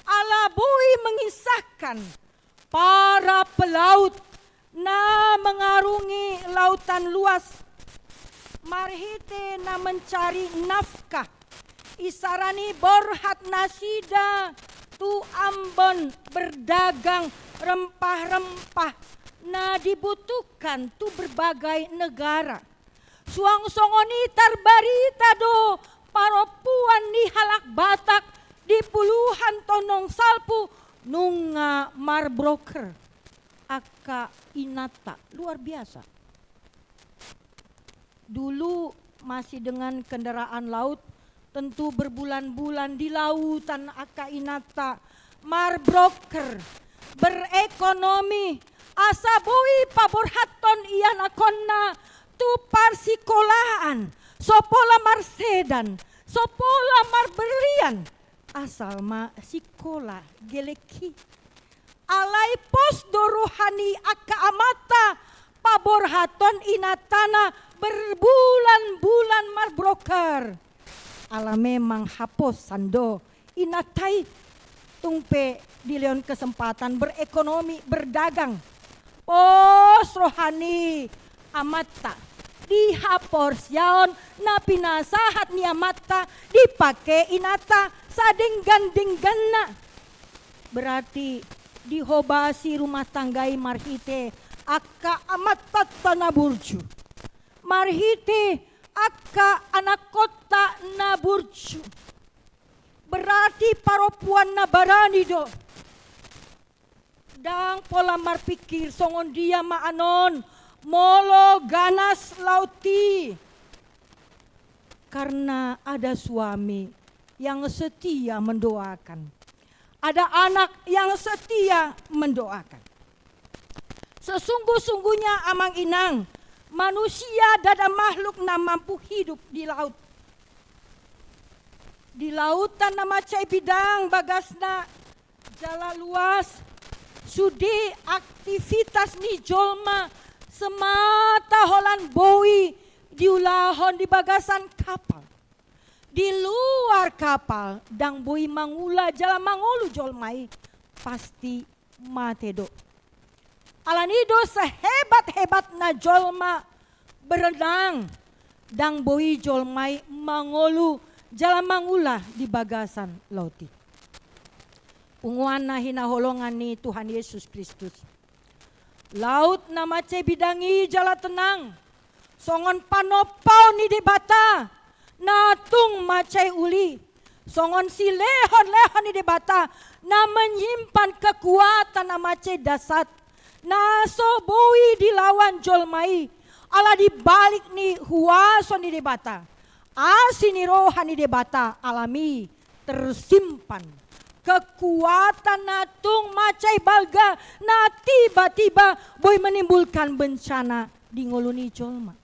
ala boi mengisahkan para pelaut na mengarungi lautan luas, marhite na mencari nafkah, isarani borhat nasida tu Ambon berdagang rempah-rempah na dibutuhkan tu berbagai negara. Suang songon i tarbarita do parompuan ni halak Batak di puluhan taon naung salpu nunga marbroker angka inanta. Luar biasa. Dulu masih dengan kendaraan laut, tentu berbulan-bulan di lautan angka inanta, marbroker, berekonomi, asa boi paborhathon ianakhonna tu parsikolaan, so pola marsedan, so pola marberlian, asal ma sikola gelek i. Alai pos do roha ni angka amanta paborhathon inantana berbulan-bulan marbroker. Ala memang haposan do inanta i, tung pe dilehon kesempatan berekonomi, berdagang. Pos roha ni amanta di haporseaon na pinasahat ni amanta, dipake inanta sadenggan-dengganna. Berarti dihobasi rumah tangga i marhite angka amantanta na burju, marhite angka anakkonta na burju. Berarti parompuan na barani do. Ndang pola marpikir songon dia ma annon molo ganas laut i. Karena ada suami yang setia mendoakan, ada anak yang setia mendoakan. Sesungguh-sungguhnya, amang inang, manusia ndada makhluk na mampu hidup di laut. Di lautan na mansai bidang bagasna jala luas, sude aktivitas ni jolma semata holan boi diulahon di bagasan kapal. Di luar kapal ndang boi mangula jala mangolu jolma i, pasti mate do. Alani do sehebat-hebatna jolma berenang, ndang boi jolma i mangolu jala mangula di bagasan laut i. Punguan na hinaholongan ni Tuhan Yesus Kristus. Laut na mansai bidang i jala tenang, songon panompau ni Debata na tung mansai uli, songon silehon-lehon ni Debata na menyimpan kekuatan na mansai dasat, na so boi dilawan jolma i, ala di balik ni huaso ni Debata, asi ni roha ni Debata, alani tersimpan kekuatan na tung mansai balga, na tiba-tiba boi menimbulkan bencana di ngolu ni jolma.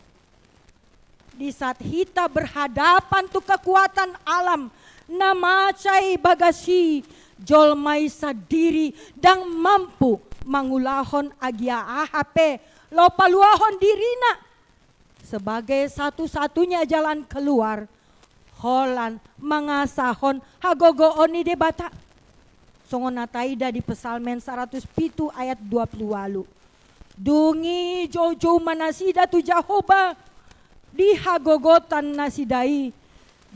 Di saat hita berhadapan tu kekuatan alam na mansai bagas i, jolma i sandiri ndang mampu mangulahon agia aha pe laho paluahon dirina. Sebagai satu-satunya jalan keluar, holan mangasahon hagogoon ni Debata. Songon na taida di Psalmen saratus pitu ayat dua pulu ualu. Dung i joujou ma nasida tu Jahowa di hagogotan nasida i,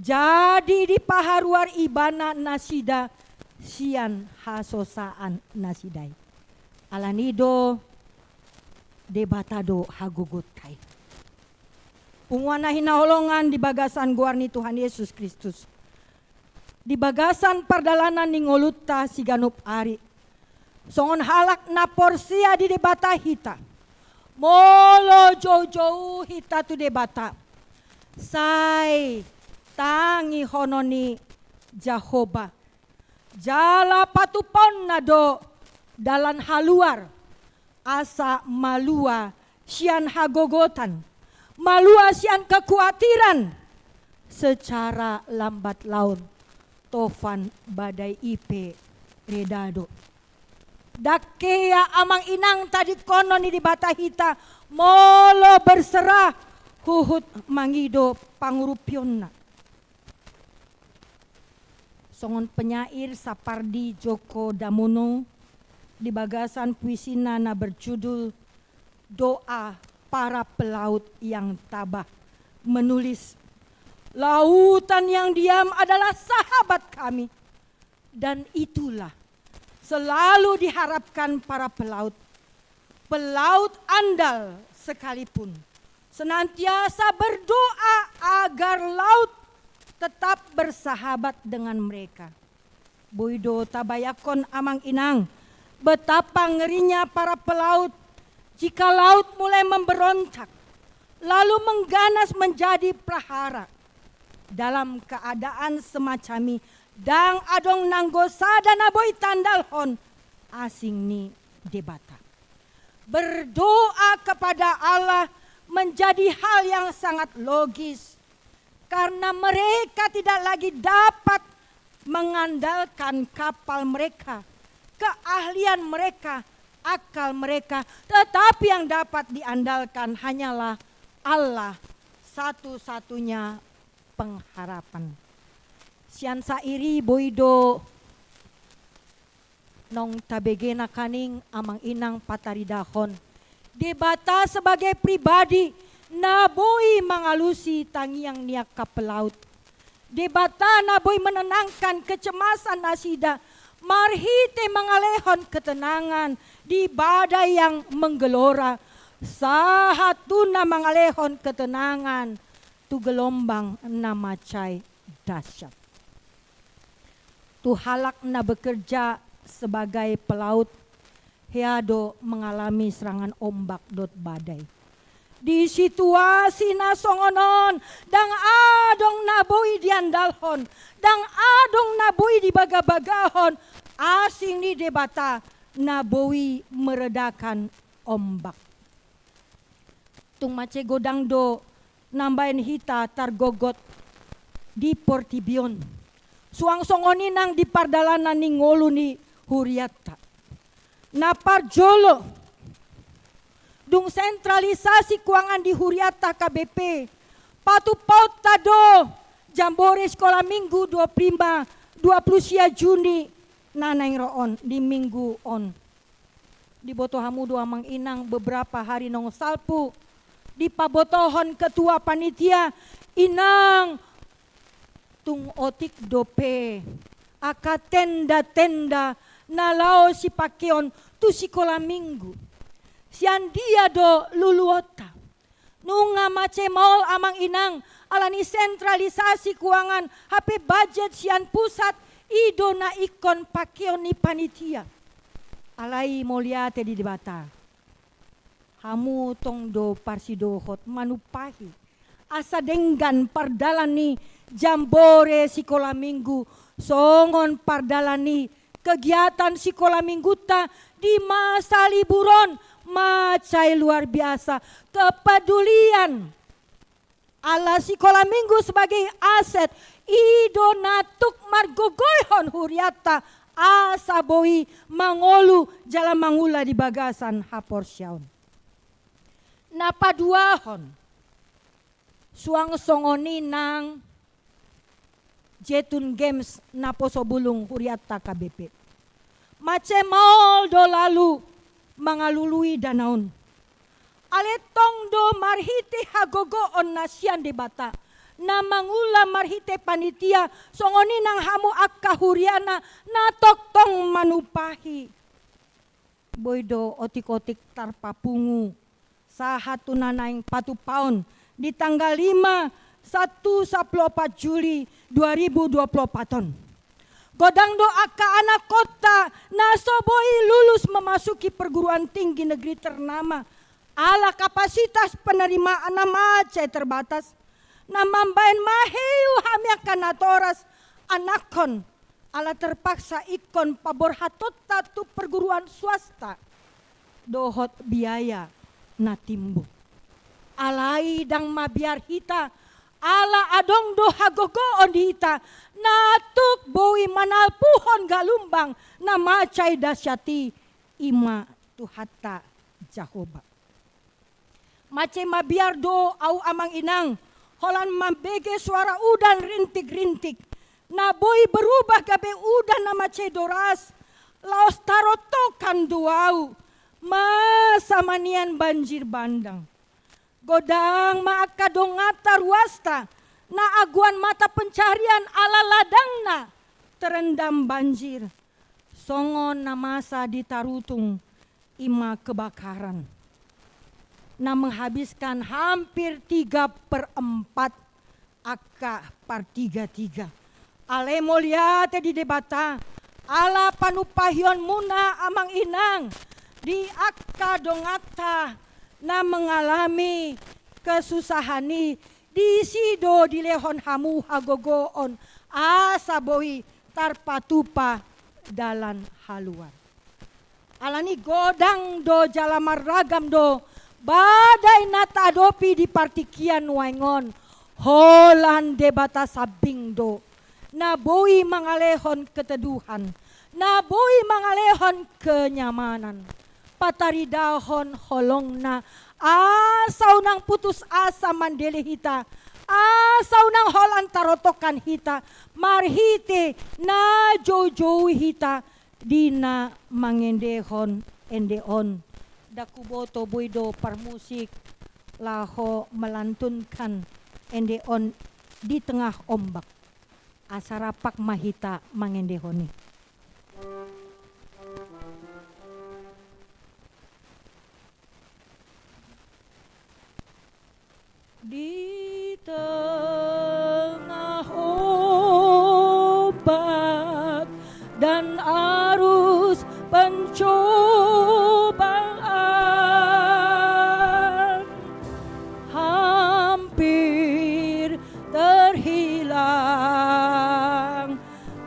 jadi dipaharuar Ibana nasida sian hasosaan nasida i. Alani do Debata do hagogotta i. Punguan na hinaholongan di bagasan goar ni Tuhan Yesus Kristus. Di bagasan pardalanan ni ngolunta siganup ari, songon halak na porsea di Debata hita, molo joujou hita tu Debata, sai tangihonon ni Jahowa, jala patupaonna do dalan haluar, asa malua sian hagogotan, malua sian kekuatiran. Secara lambat laun, topan badai i pe reda do. Ndang hea amang inang tadingkonon ni Debata hita, molo berserah huhut mangido pangurupionna. Songon penyair Sapardi Djoko Damono di bagasan puisina na berjudul Doa Para Pelaut yang Tabah menulis, "Lautan yang diam adalah sahabat kami, dan itulah selalu diharapkan para pelaut. Pelaut andal sekalipun senantiasa berdoa agar laut tetap bersahabat dengan mereka." Boi do tabayangkon amang inang, betapa ngerinya para pelaut jika laut mulai memberontak, lalu mengganas menjadi prahara. Dalam keadaan semacam i, ndang adong nanggo sada na boi taandalhon asing ni Debata. Berdoa kepada Allah menjadi hal yang sangat logis, karena mereka tidak lagi dapat mengandalkan kapal mereka, keahlian mereka, akal mereka, tetapi yang dapat diandalkan hanyalah Allah, satu-satunya pengharapan. Sian sair i boi do naung tabege nangkaning amang inang pataridahon Debata sebagai pribadi na boi mangalusi tangiang ni angka pelaut. Debata na boi menenangkan kecemasan nasida marhite mangalehon ketenangan di badai yang menggelora, sahat tu na mangalehon ketenangan tu gelombang na mansai dahsyat. Tu halak na bekerja sebagai pelaut, hea do mengalami serangan ombak dohot badai. Di situasi na songon on, ndang adong na boi diandalhon, ndang adong na boi dibagabagahon asing ni Debata na boi meredakan ombak. Tung mansai godang do na mambaen hita targogot di portibi on. Suang songon i nang di pardalanan ni ngolu ni hurianta. Na parjolo, dung sentralisasi kuangan di hurianta H K B P, patupaonta do jambore sikola minggu dua puluh lima, dua puluh sia Juni na naeng ro on di minggu on. Diboto hamu do amang inang, beberapa hari naung salpu dipabotohon ketua panitia, inang, tung otik dope angka tenda-tenda na laho sipakeon tu sikola minggu. Sian dia do luluonta? Nunga mansai maol amang inang, alani sentralisasi kuangan hape bajet sian pusat, i do na ingkon pakeon ni panitia. Alai mauliate di Debata, hamu tong do parsidohot manumpahi asa denggan pardalan ni jambore sikola minggu, songon pardalan ni kegiatan sikola minggunta di masa libur on. Mansai luar biasa kepedulian. Ala sikola minggu sebagai aset, i do na tuk margogoihon hurianta asa boi mangolu jala mangula di bagasan haporseaon. Na paduahon, suang songon i nang Jatun Games naposo bulung hurianta H K B P. Mansai maol do lalu mangalului dana on. Alai tong do marhite hagogoon na sian Debata, na mangula marhite panitia, songon i nang hamu angka huriana na tongtong manumpahi. Boi do otik-otik tarpapungu sahat tu na naeng patupaon di tanggal lima sahat tu sampulu opat Juli dua ribu dua puluh opat on. Godang do angka anakhonta na so boi lulus memasuki perguruan tinggi negeri ternama ala kapasitas penerimaan na mansai terbatas, na mambahen maheu hami angka natoras anakhon ala terpaksa ingkon paborhatonta tu perguruan swasta dohot biaya na timbo. Alai ndang mabiar hita, ala adong do hagogoon di hita na tuk boi manalpuhon galumbang na mansai dahsyat i, i ma Tuhanta Jahowa. Mansai mabiar do ahu amang inang, holan mambege suara udan rintik-rintik na boi berubah gabe udan na mansai doras, laos tarontokan do ahu masa manian banjir bandang. Godang ma angka donganta ruasta na agoan mata pencaharian ala ladangna terendam banjir. Songon na masa di Tarutung, i ma kebakaran na menghabiskan hampir tiga per empat angka partiga-tiga. Alai mauliate di Debata, ala panumpahionmuna amang inang di angka donganta na mengalami kesusahan i, disi do dilehon hamu hagogoon asa boi tarpatupa dalan haluar. Alani godang do jala marragam do badai na taadopi di partingkian nuaeng on, holan Debata sambing do na boi mangalehon keteduhan, na boi mangalehon kenyamanan. Pataridahon holongna asa unang putus asa mandele hita, asa unang holan tarontokan hita marhite na joujou hita di na mangendehon ende on. Ndang huboto boi do parmusik laho melantunkan ende on di tengah ombak. Asa rap ma hita mangendehon i. Di tengah ombak dan arus pencobaan, hampir terhilang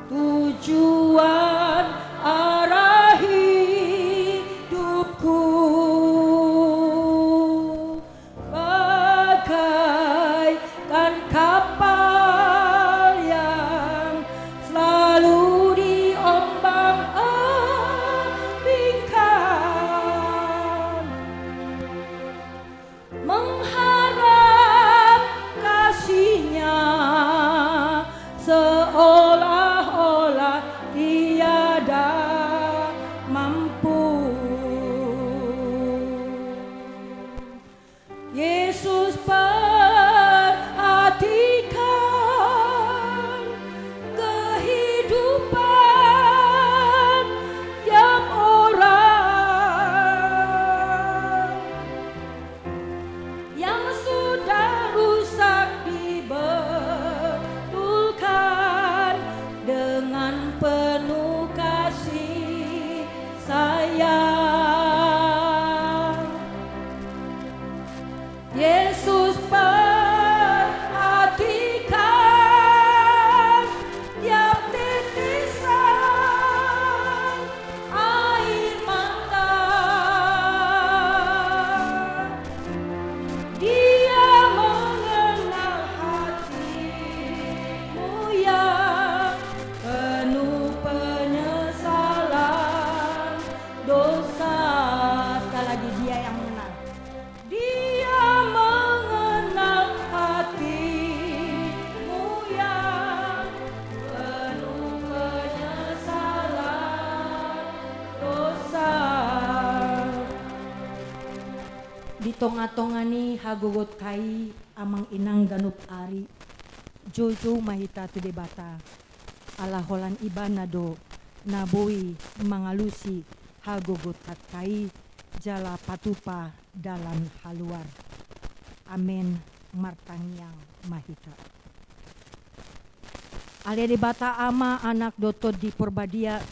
tujuan arah hidupku. Bagai Tongatonga ni hagogotta i, amang inang ganup ari, joujou ma hita tu Debata. Ala holan Ibana do na boi mangalusi hagogotta i jala patupa dalan haluar. Amen. Martangiang ma hita. Ale Debata Ama, Anak dohot Tondi Porbadia,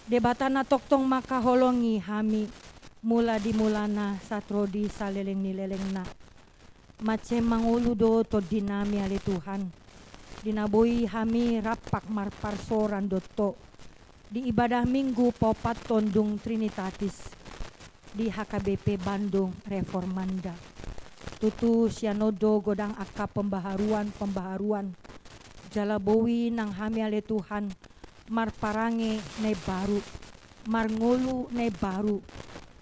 Debata na tongtong mangkaholongi hami mula di mulana sahat ro di saleleng ni lelengna. Mansai mangolu do tondinami, ale Tuhan, di na boi hami rampak marparsoran dohot Ho di ibadah Minggu paopathon dung Trinitatis di H K B P Bandung Reformanda. Tutu sian on do godang angka pembaharuan-pembaharuan. Jala boi nang hami, ale Tuhan, marparange na imbaru, marngolu na imbaru,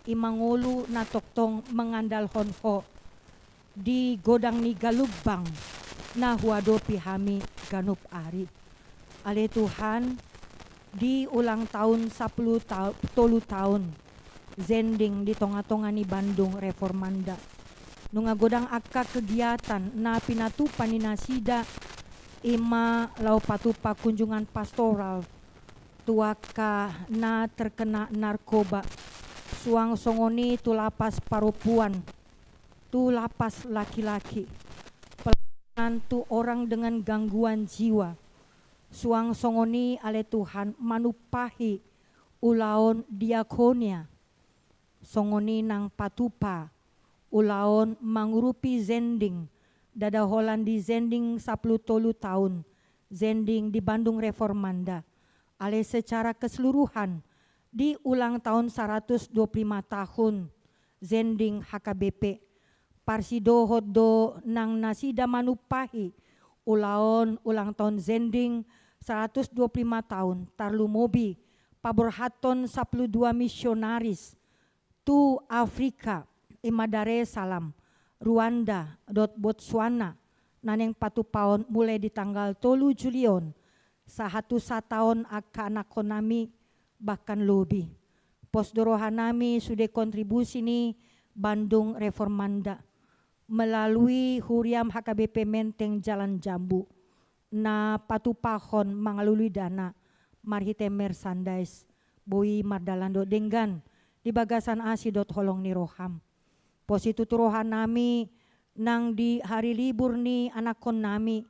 i ma ngolu na tongtong mangandalhon Ho di godang ni galumbang na huadopi hami ganup ari. Ale Tuhan, di ulang tahun sampulu ta-, tolu tahun zending di tongatonga ni Bandung Reformanda, nunga godang angka kegiatan na pinatupa ni nasida, i ma laho patupa kunjungan pastoral tu angka na terkena narkoba, suang songon i tu lapas parompuan, tu lapas laki-laki, pelayanan tu orang dengan gangguan jiwa, suang songon i, ale Tuhan, manumpahi ulaon diakonia, songon i nang patupa ulaon mangurupi zending, ndada holan di zending sampulu tolu tahun zending di Bandung Reformanda. Ale, secara keseluruhan, di ulang tahun saratus dua pulu lima tahun zending H K B P, parsidohot do nang nasida manumpahi ulaon ulang tahun zending saratus dua pulu lima tahun, tarlumobi paborhathon sampulu dua misionaris tu Afrika, i ma Dar es Salaam, Rwanda dohot Botswana, na naeng patupaon mulai di tanggal tolu Juli on sahat tu sataon angka anakkonnami, bahkan lobi. Pos do rohanami sude kontribusi ni Bandung Reformanda melalui Huriam H K B P Menteng Jalan Jambu, na patupahon mangalului dana marhite merchandise, boi mardalan dohot denggan di bagasan asi dohot holong ni roham. Pos i tutu rohanami nang di hari libur ni anakkonnami,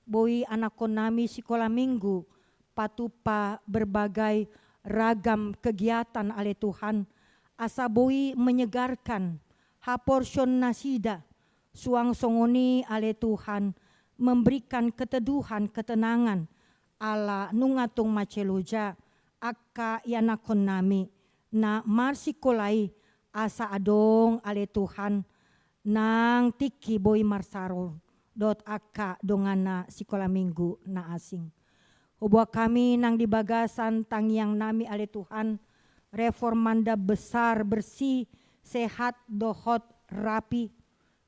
boi anakkonnami sikola Minggu patupa berbagai ragam kegiatan, ale Tuhan, asa boi menyegarkan haporseaon nasida, suang songon i, ale Tuhan, memberikan keteduhan, ketenangan, ala nunga tung mansai loja angka ianakkonnami na marsikola i, asa adong, ale Tuhan, nang tingki boi marsaor dohot angka donganna sikola Minggu na asing. Huboan hami nang di bagasan tangiangnami, ale Tuhan, Reformanda besar, bersih, sehat dohot rapi,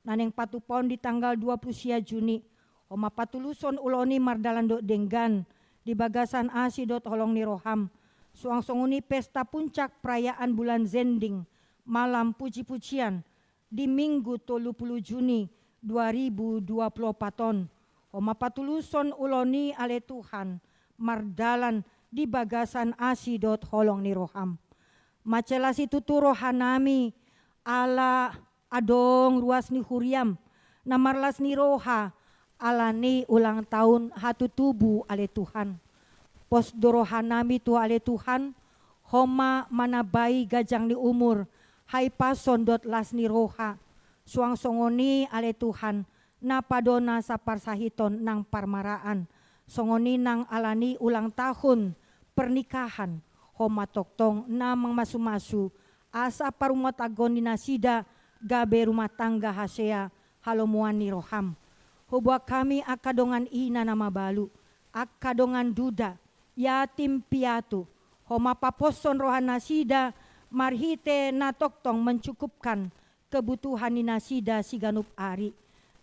na naeng patupaon di tanggal dua pulu sia Juni. Ho ma patuluson ulaon i mardalan dohot denggan di bagasan asi dohot holong ni roham. Suang songon i pesta puncak perayaan bulan zending, malam puji-pujian, di Minggu tolu pulu Juni dua ribu dua pulu opat on. Ho ma patuluson ulaon i, ale Tuhan, mardalan di bagasan asi dohot holong ni roham. Mansai las situtu rohanami ala adong ruas ni huriam na marlas ni roha ala ni ulang tahun hatutubu, ale Tuhan. Pos do rohanami tu Ho, ale Tuhan, Ho ma manambai ganjang ni umur, hahipason dohot las ni roha. Suang songon i, ale Tuhan, na padona saparsahiton nang parmaraan, songon i nang ala ni ulang tahun pernikahan, Ho ma tongtong na mamasumasu asa parrumatanggaon ni nasida gabe rumah tangga hasea halomoan ni roham. Huboan hami angka dongan ina na mabalu, angka dongan duda, yatim piatu, Ho ma paposhon rohanasida marhite na tongtong mencukupkan kebutuhan ni nasida siganup ari.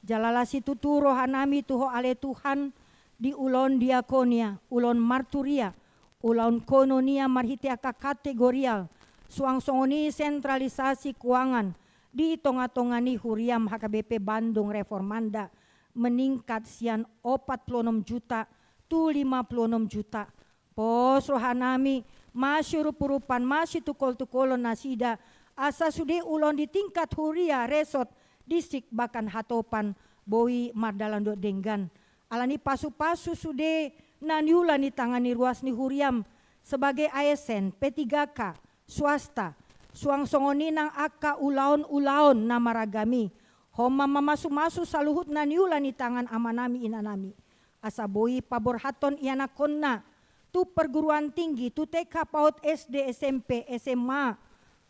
Jala las situtu rohanami tu Ho, ale Tuhan, di ulaon diakonia, ulaon marturia, ulaon koinonia marhite angka kategorial, suang songon i sentralisasi keuangan di tonga-tonga ni huriam H K B P Bandung Reformanda meningkat sian opat pulu onom juta tu lima pulu onom juta. Pos rohanami, masiurup-urupan, masitungkol-tungkolon nasida, asa sude ulaon di tingkat huria, resort, distrik, bahkan hatopan boi mardalan dohot denggan. Alani pasu-pasu sude na niula ni tangan ni ruas ni huriam sebagai A S N, P tiga K, swasta, suang songon i nang angka ulaon-ulaon na maragam i. Ho ma mamasu-masu saluhut na niula ni tangan amanami inanami, asa boi paborhathon ianakhonna tu perguruan tinggi, tu T K, PAUD, S D, S M P, S M A,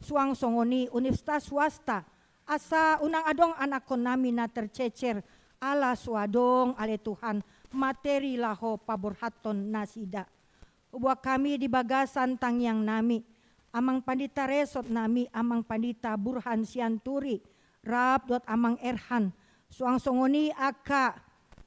suang songon i universitas swasta, asa unang adong anakhonnami na tercecer ala so adong, ale Tuhan, materi laho paborhathon nasida. Huboan hami di bagasan tangiangnami, amang pandita resortnami, amang pandita Burhan Sianturi, rap dohot amang Erhan, suang songon i angka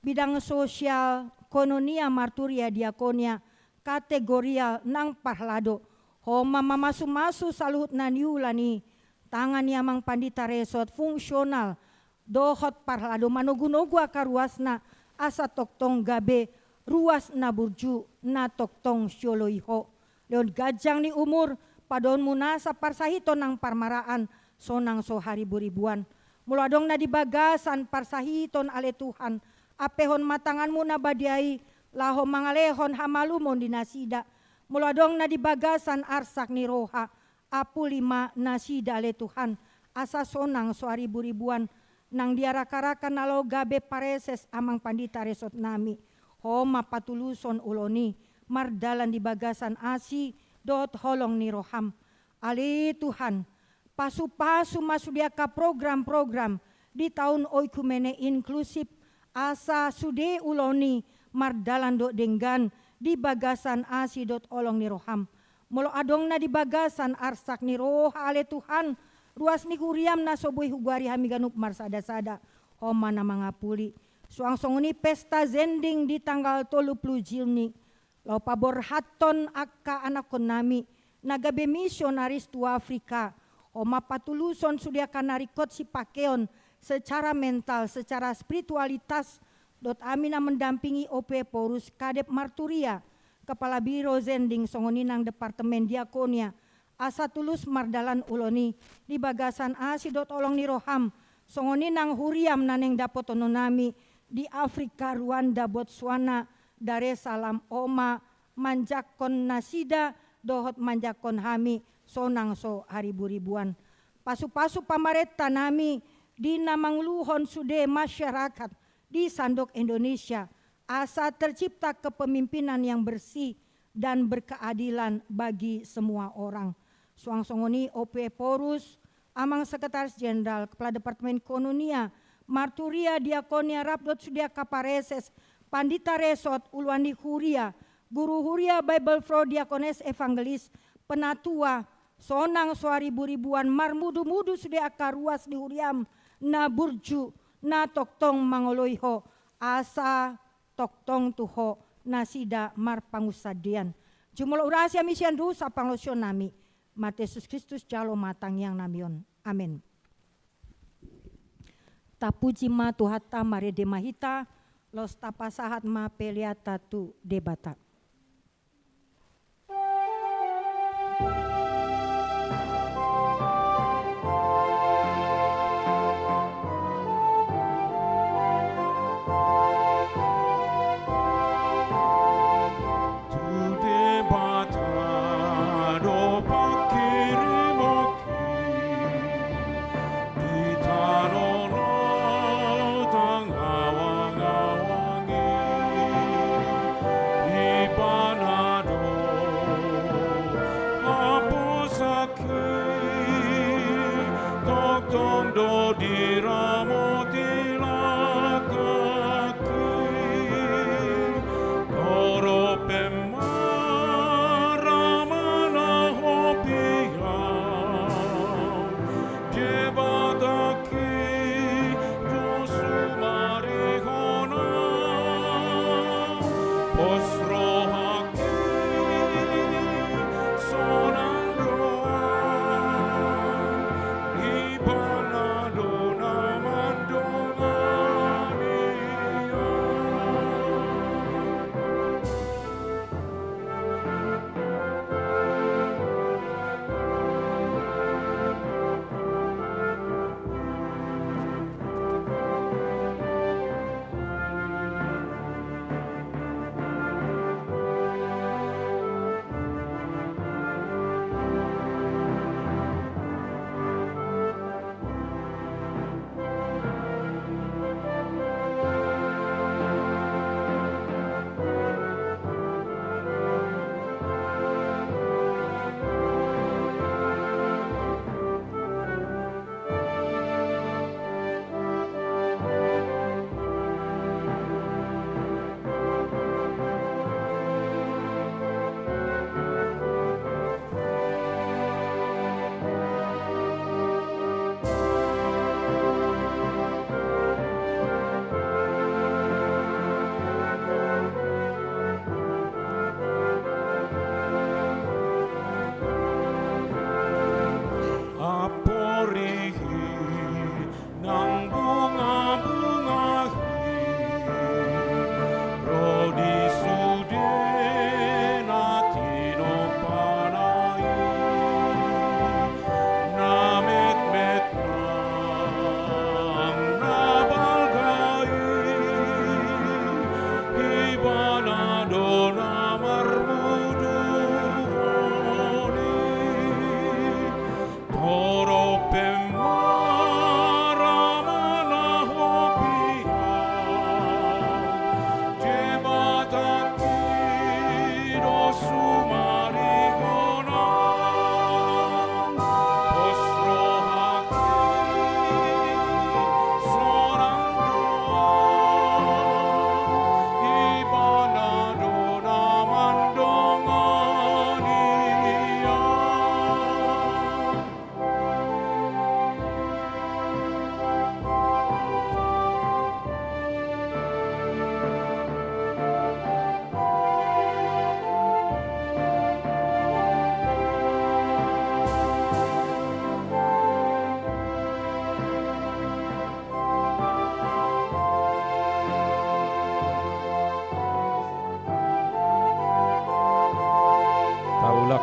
bidang sosial, koinonia, marturia, diakonia, kategorial nang parlado. Ho ma mamasu-masu saluhut na niula ni tangan ni amang pandita resort, fungsional dohot parlado, manogu-nogu angka ruasna, asa tongtong gabe ruas na burju, na tongtong sioloi Ho. Lehon ganjang ni umur, padohonmu nasa parsahiton nang parmaraan, sonang so haribu-ribuan. Molo adong na di bagasan parsahiton, ale Tuhan, ampehon ma tanganmu na badia i laho mangalehon hamalumon di nasida. Molo adong na di bagasan arsak ni roha, apuli ma nasida, ale Tuhan, asa sonang so haribu-ribuan. Nang di arak-arakan na laho gabe pareses amang pandita resortnami, Ho ma patuluson ulaon i mardalan di bagasan asi dohot holong ni roham. Ale Tuhan, pasu-pasu ma sude angka program-program di taon oikumene inklusif, asa sude ulaon i mardalan dohot denggan di bagasan asi dohot holong ni roham. Molo adong na di bagasan arsak ni roha, ale Tuhan, ruas ni huriam na so boi hugoari hami ganup marsada-sada, Ho ma na mangapuli. Suang songon i pesta zending di tanggal tolu pulu Juni, laho paborhathon angka anakhonnami na gabe misionaris tu Afrika. Ho ma patuluson sude angka na ringkot sipakeon secara mental, secara spiritualitas, dohot hami na mendampingi O P Ephorus, Kadep Marturia, Kepala Biro Zending, songon i nang Departemen Diakonia, asa tulus mardalan ulaon i di bagasan asi dohot holong ni roham, songon i nang huriam na naeng dapotononnami di Afrika, Rwanda, Botswana, Dar es Salaam, Ho ma manjangkon nasida dohot manjangkon hami sonang so haribu-ribuan. Pasu-pasu pamarentanami di na manguluhon sude masyarakat di sandok Indonesia, asa tercipta kepemimpinan yang bersih dan berkeadilan bagi semua orang. Suang songon i O P Ephorus, amang Sekretaris Jenderal, Kepala Departemen Koinonia, Marturia, Diakonia, rap dohot sude angka pareses, pandita resort, uluan ni huria, guru huria, Bible Pro, diakones, evangelis, penatua, sonang so haribu-ribuan, marmudu-mudu sude angka ruas ni huriam na burju, na tongtong mangoloi Ho, asa tongtong tu Ho nasida marpangunsandean. Jumolo urasi hami sian dosa, pangalaosionnami, mate Jesus Kristus, jalo ma tangiangnami on. Amen. Tapuji ma Tuhanta, marende ma hita, laos tapasahat ma peleanta tu Debata. Tu Debata do pangkirimon di tano na tangawang-awang i, Ibana do haposan i, tongtong do diramoti langkangki, dohot pe marama na hopiam, Debatangki do sumarihon au, pos rohangki sonang do au, Ibana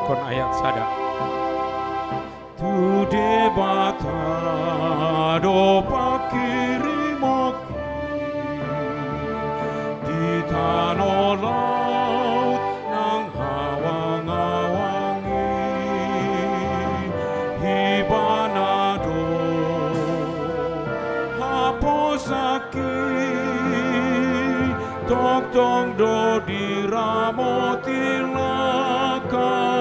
Kon ayat sada. Tu Debata do pangkirimonki di tano laut nang awang-awang i, Ibana do haposan i, tongtong do diramoti langkangki.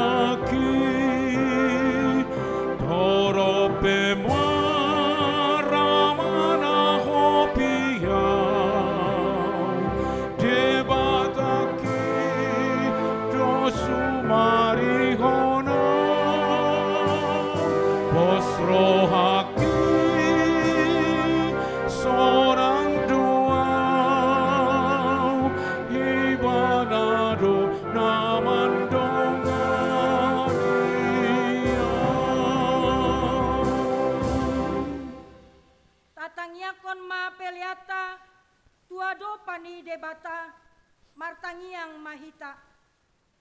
Torop pe muara manahopi au, Debatangki do sumarihon au. Pos roha i sonang do au, Ibana do na mandongani au. Tatangiangkon ma peleanta tu adopan ni Debata. Martangiang ma hita.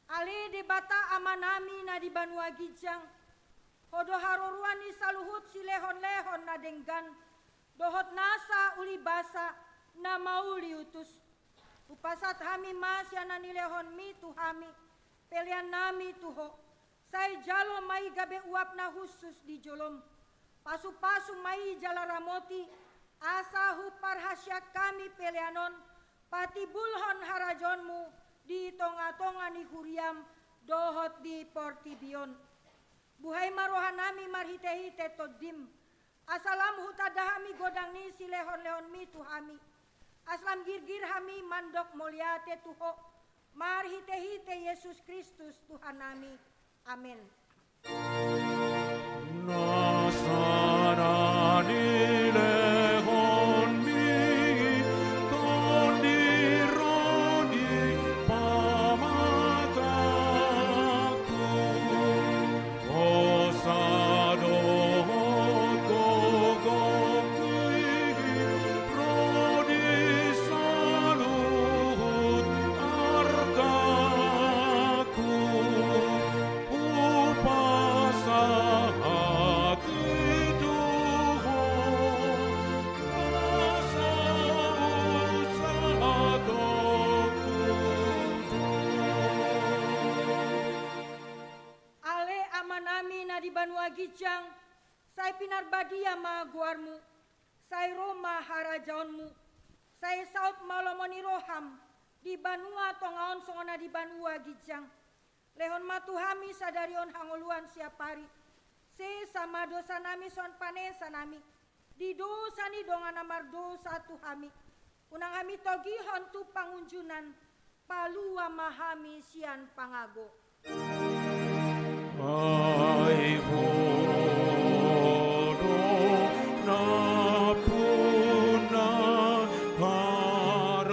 Ale Debata Amanami na di banua ginjang, Ho do haroroan ni saluhut silehon-lehon na denggan dohot nasa ulibasa na mauliutus. Hupasahat hami ma sian na nilehonmi tu hami peleannami tu Ho. Sai jalo ma i gabe uap na hushus di jolom. Pasu-pasu ma i jala ramoti, asa huparhaseang hami pelean on patimbulhon harajaonmu di tonga-tonga ni huriam dohot di portibi on. Buhai ma rohanami marhite-hite Tondim, asa lam hutanda hami godang ni silehon-lehonmi tu hami, asa lam girgir hami mandok mauliate tu Ho, marhite-hite Jesus Kristus Tuhannami. Amen. Nasa na nilehonmi Tondim ro di pamatangku, hosa dohot gogongku i ro di saluhut arta ku, hupasahat i tu Ho, asa husahatongku do. Ale Amanami na di banua ginjang, sai pinarbadia ma goarmu, sai ro ma harajaonmu, sai saut ma lomo ni roham di banua tonga on songon na di banua ginjang. Lehon ma tu hami sadari on hangoluan siapari. Sesa ma dosanami songon panesanami di dosa ni dongan na mardosa tu hami. Unang hami togihon tu pangunjunan, palua ma hami sian pangago. Ai Ho do nampuna harajaon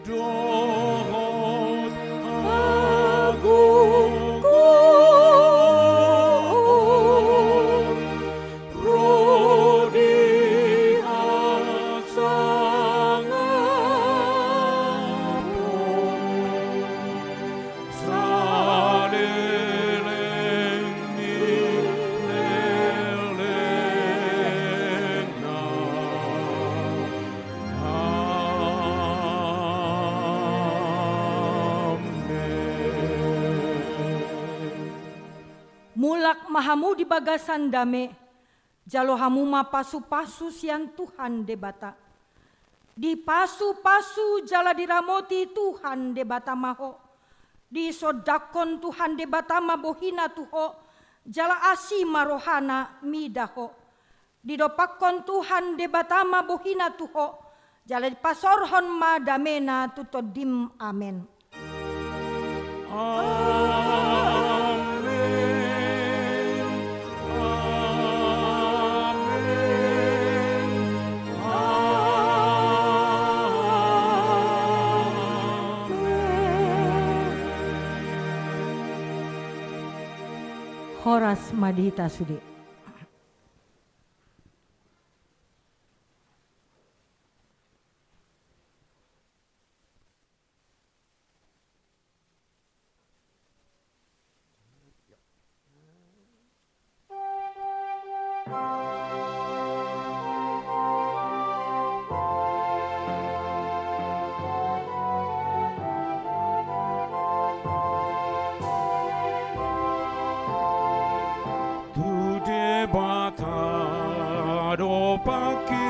dohot hagogoon ro di hasangapon saleleng ni lelengna. Amen. Mulak ma hamu di bagasan dame, jalo hamu ma pasu-pasu sian Tuhan Debata. Dipasu-pasu jala diramoti Tuhan Debata ma ho. Disondangkon Tuhan Debata ma bohina tu ho, jala asi ma rohana mida ho. Didompakkon Tuhan Debata ma bohina tu ho, jala dipasaorhon ma damena tu tondim. Amen. Amen. Amen. Horas ma di hita sude. Tu Debata do pangki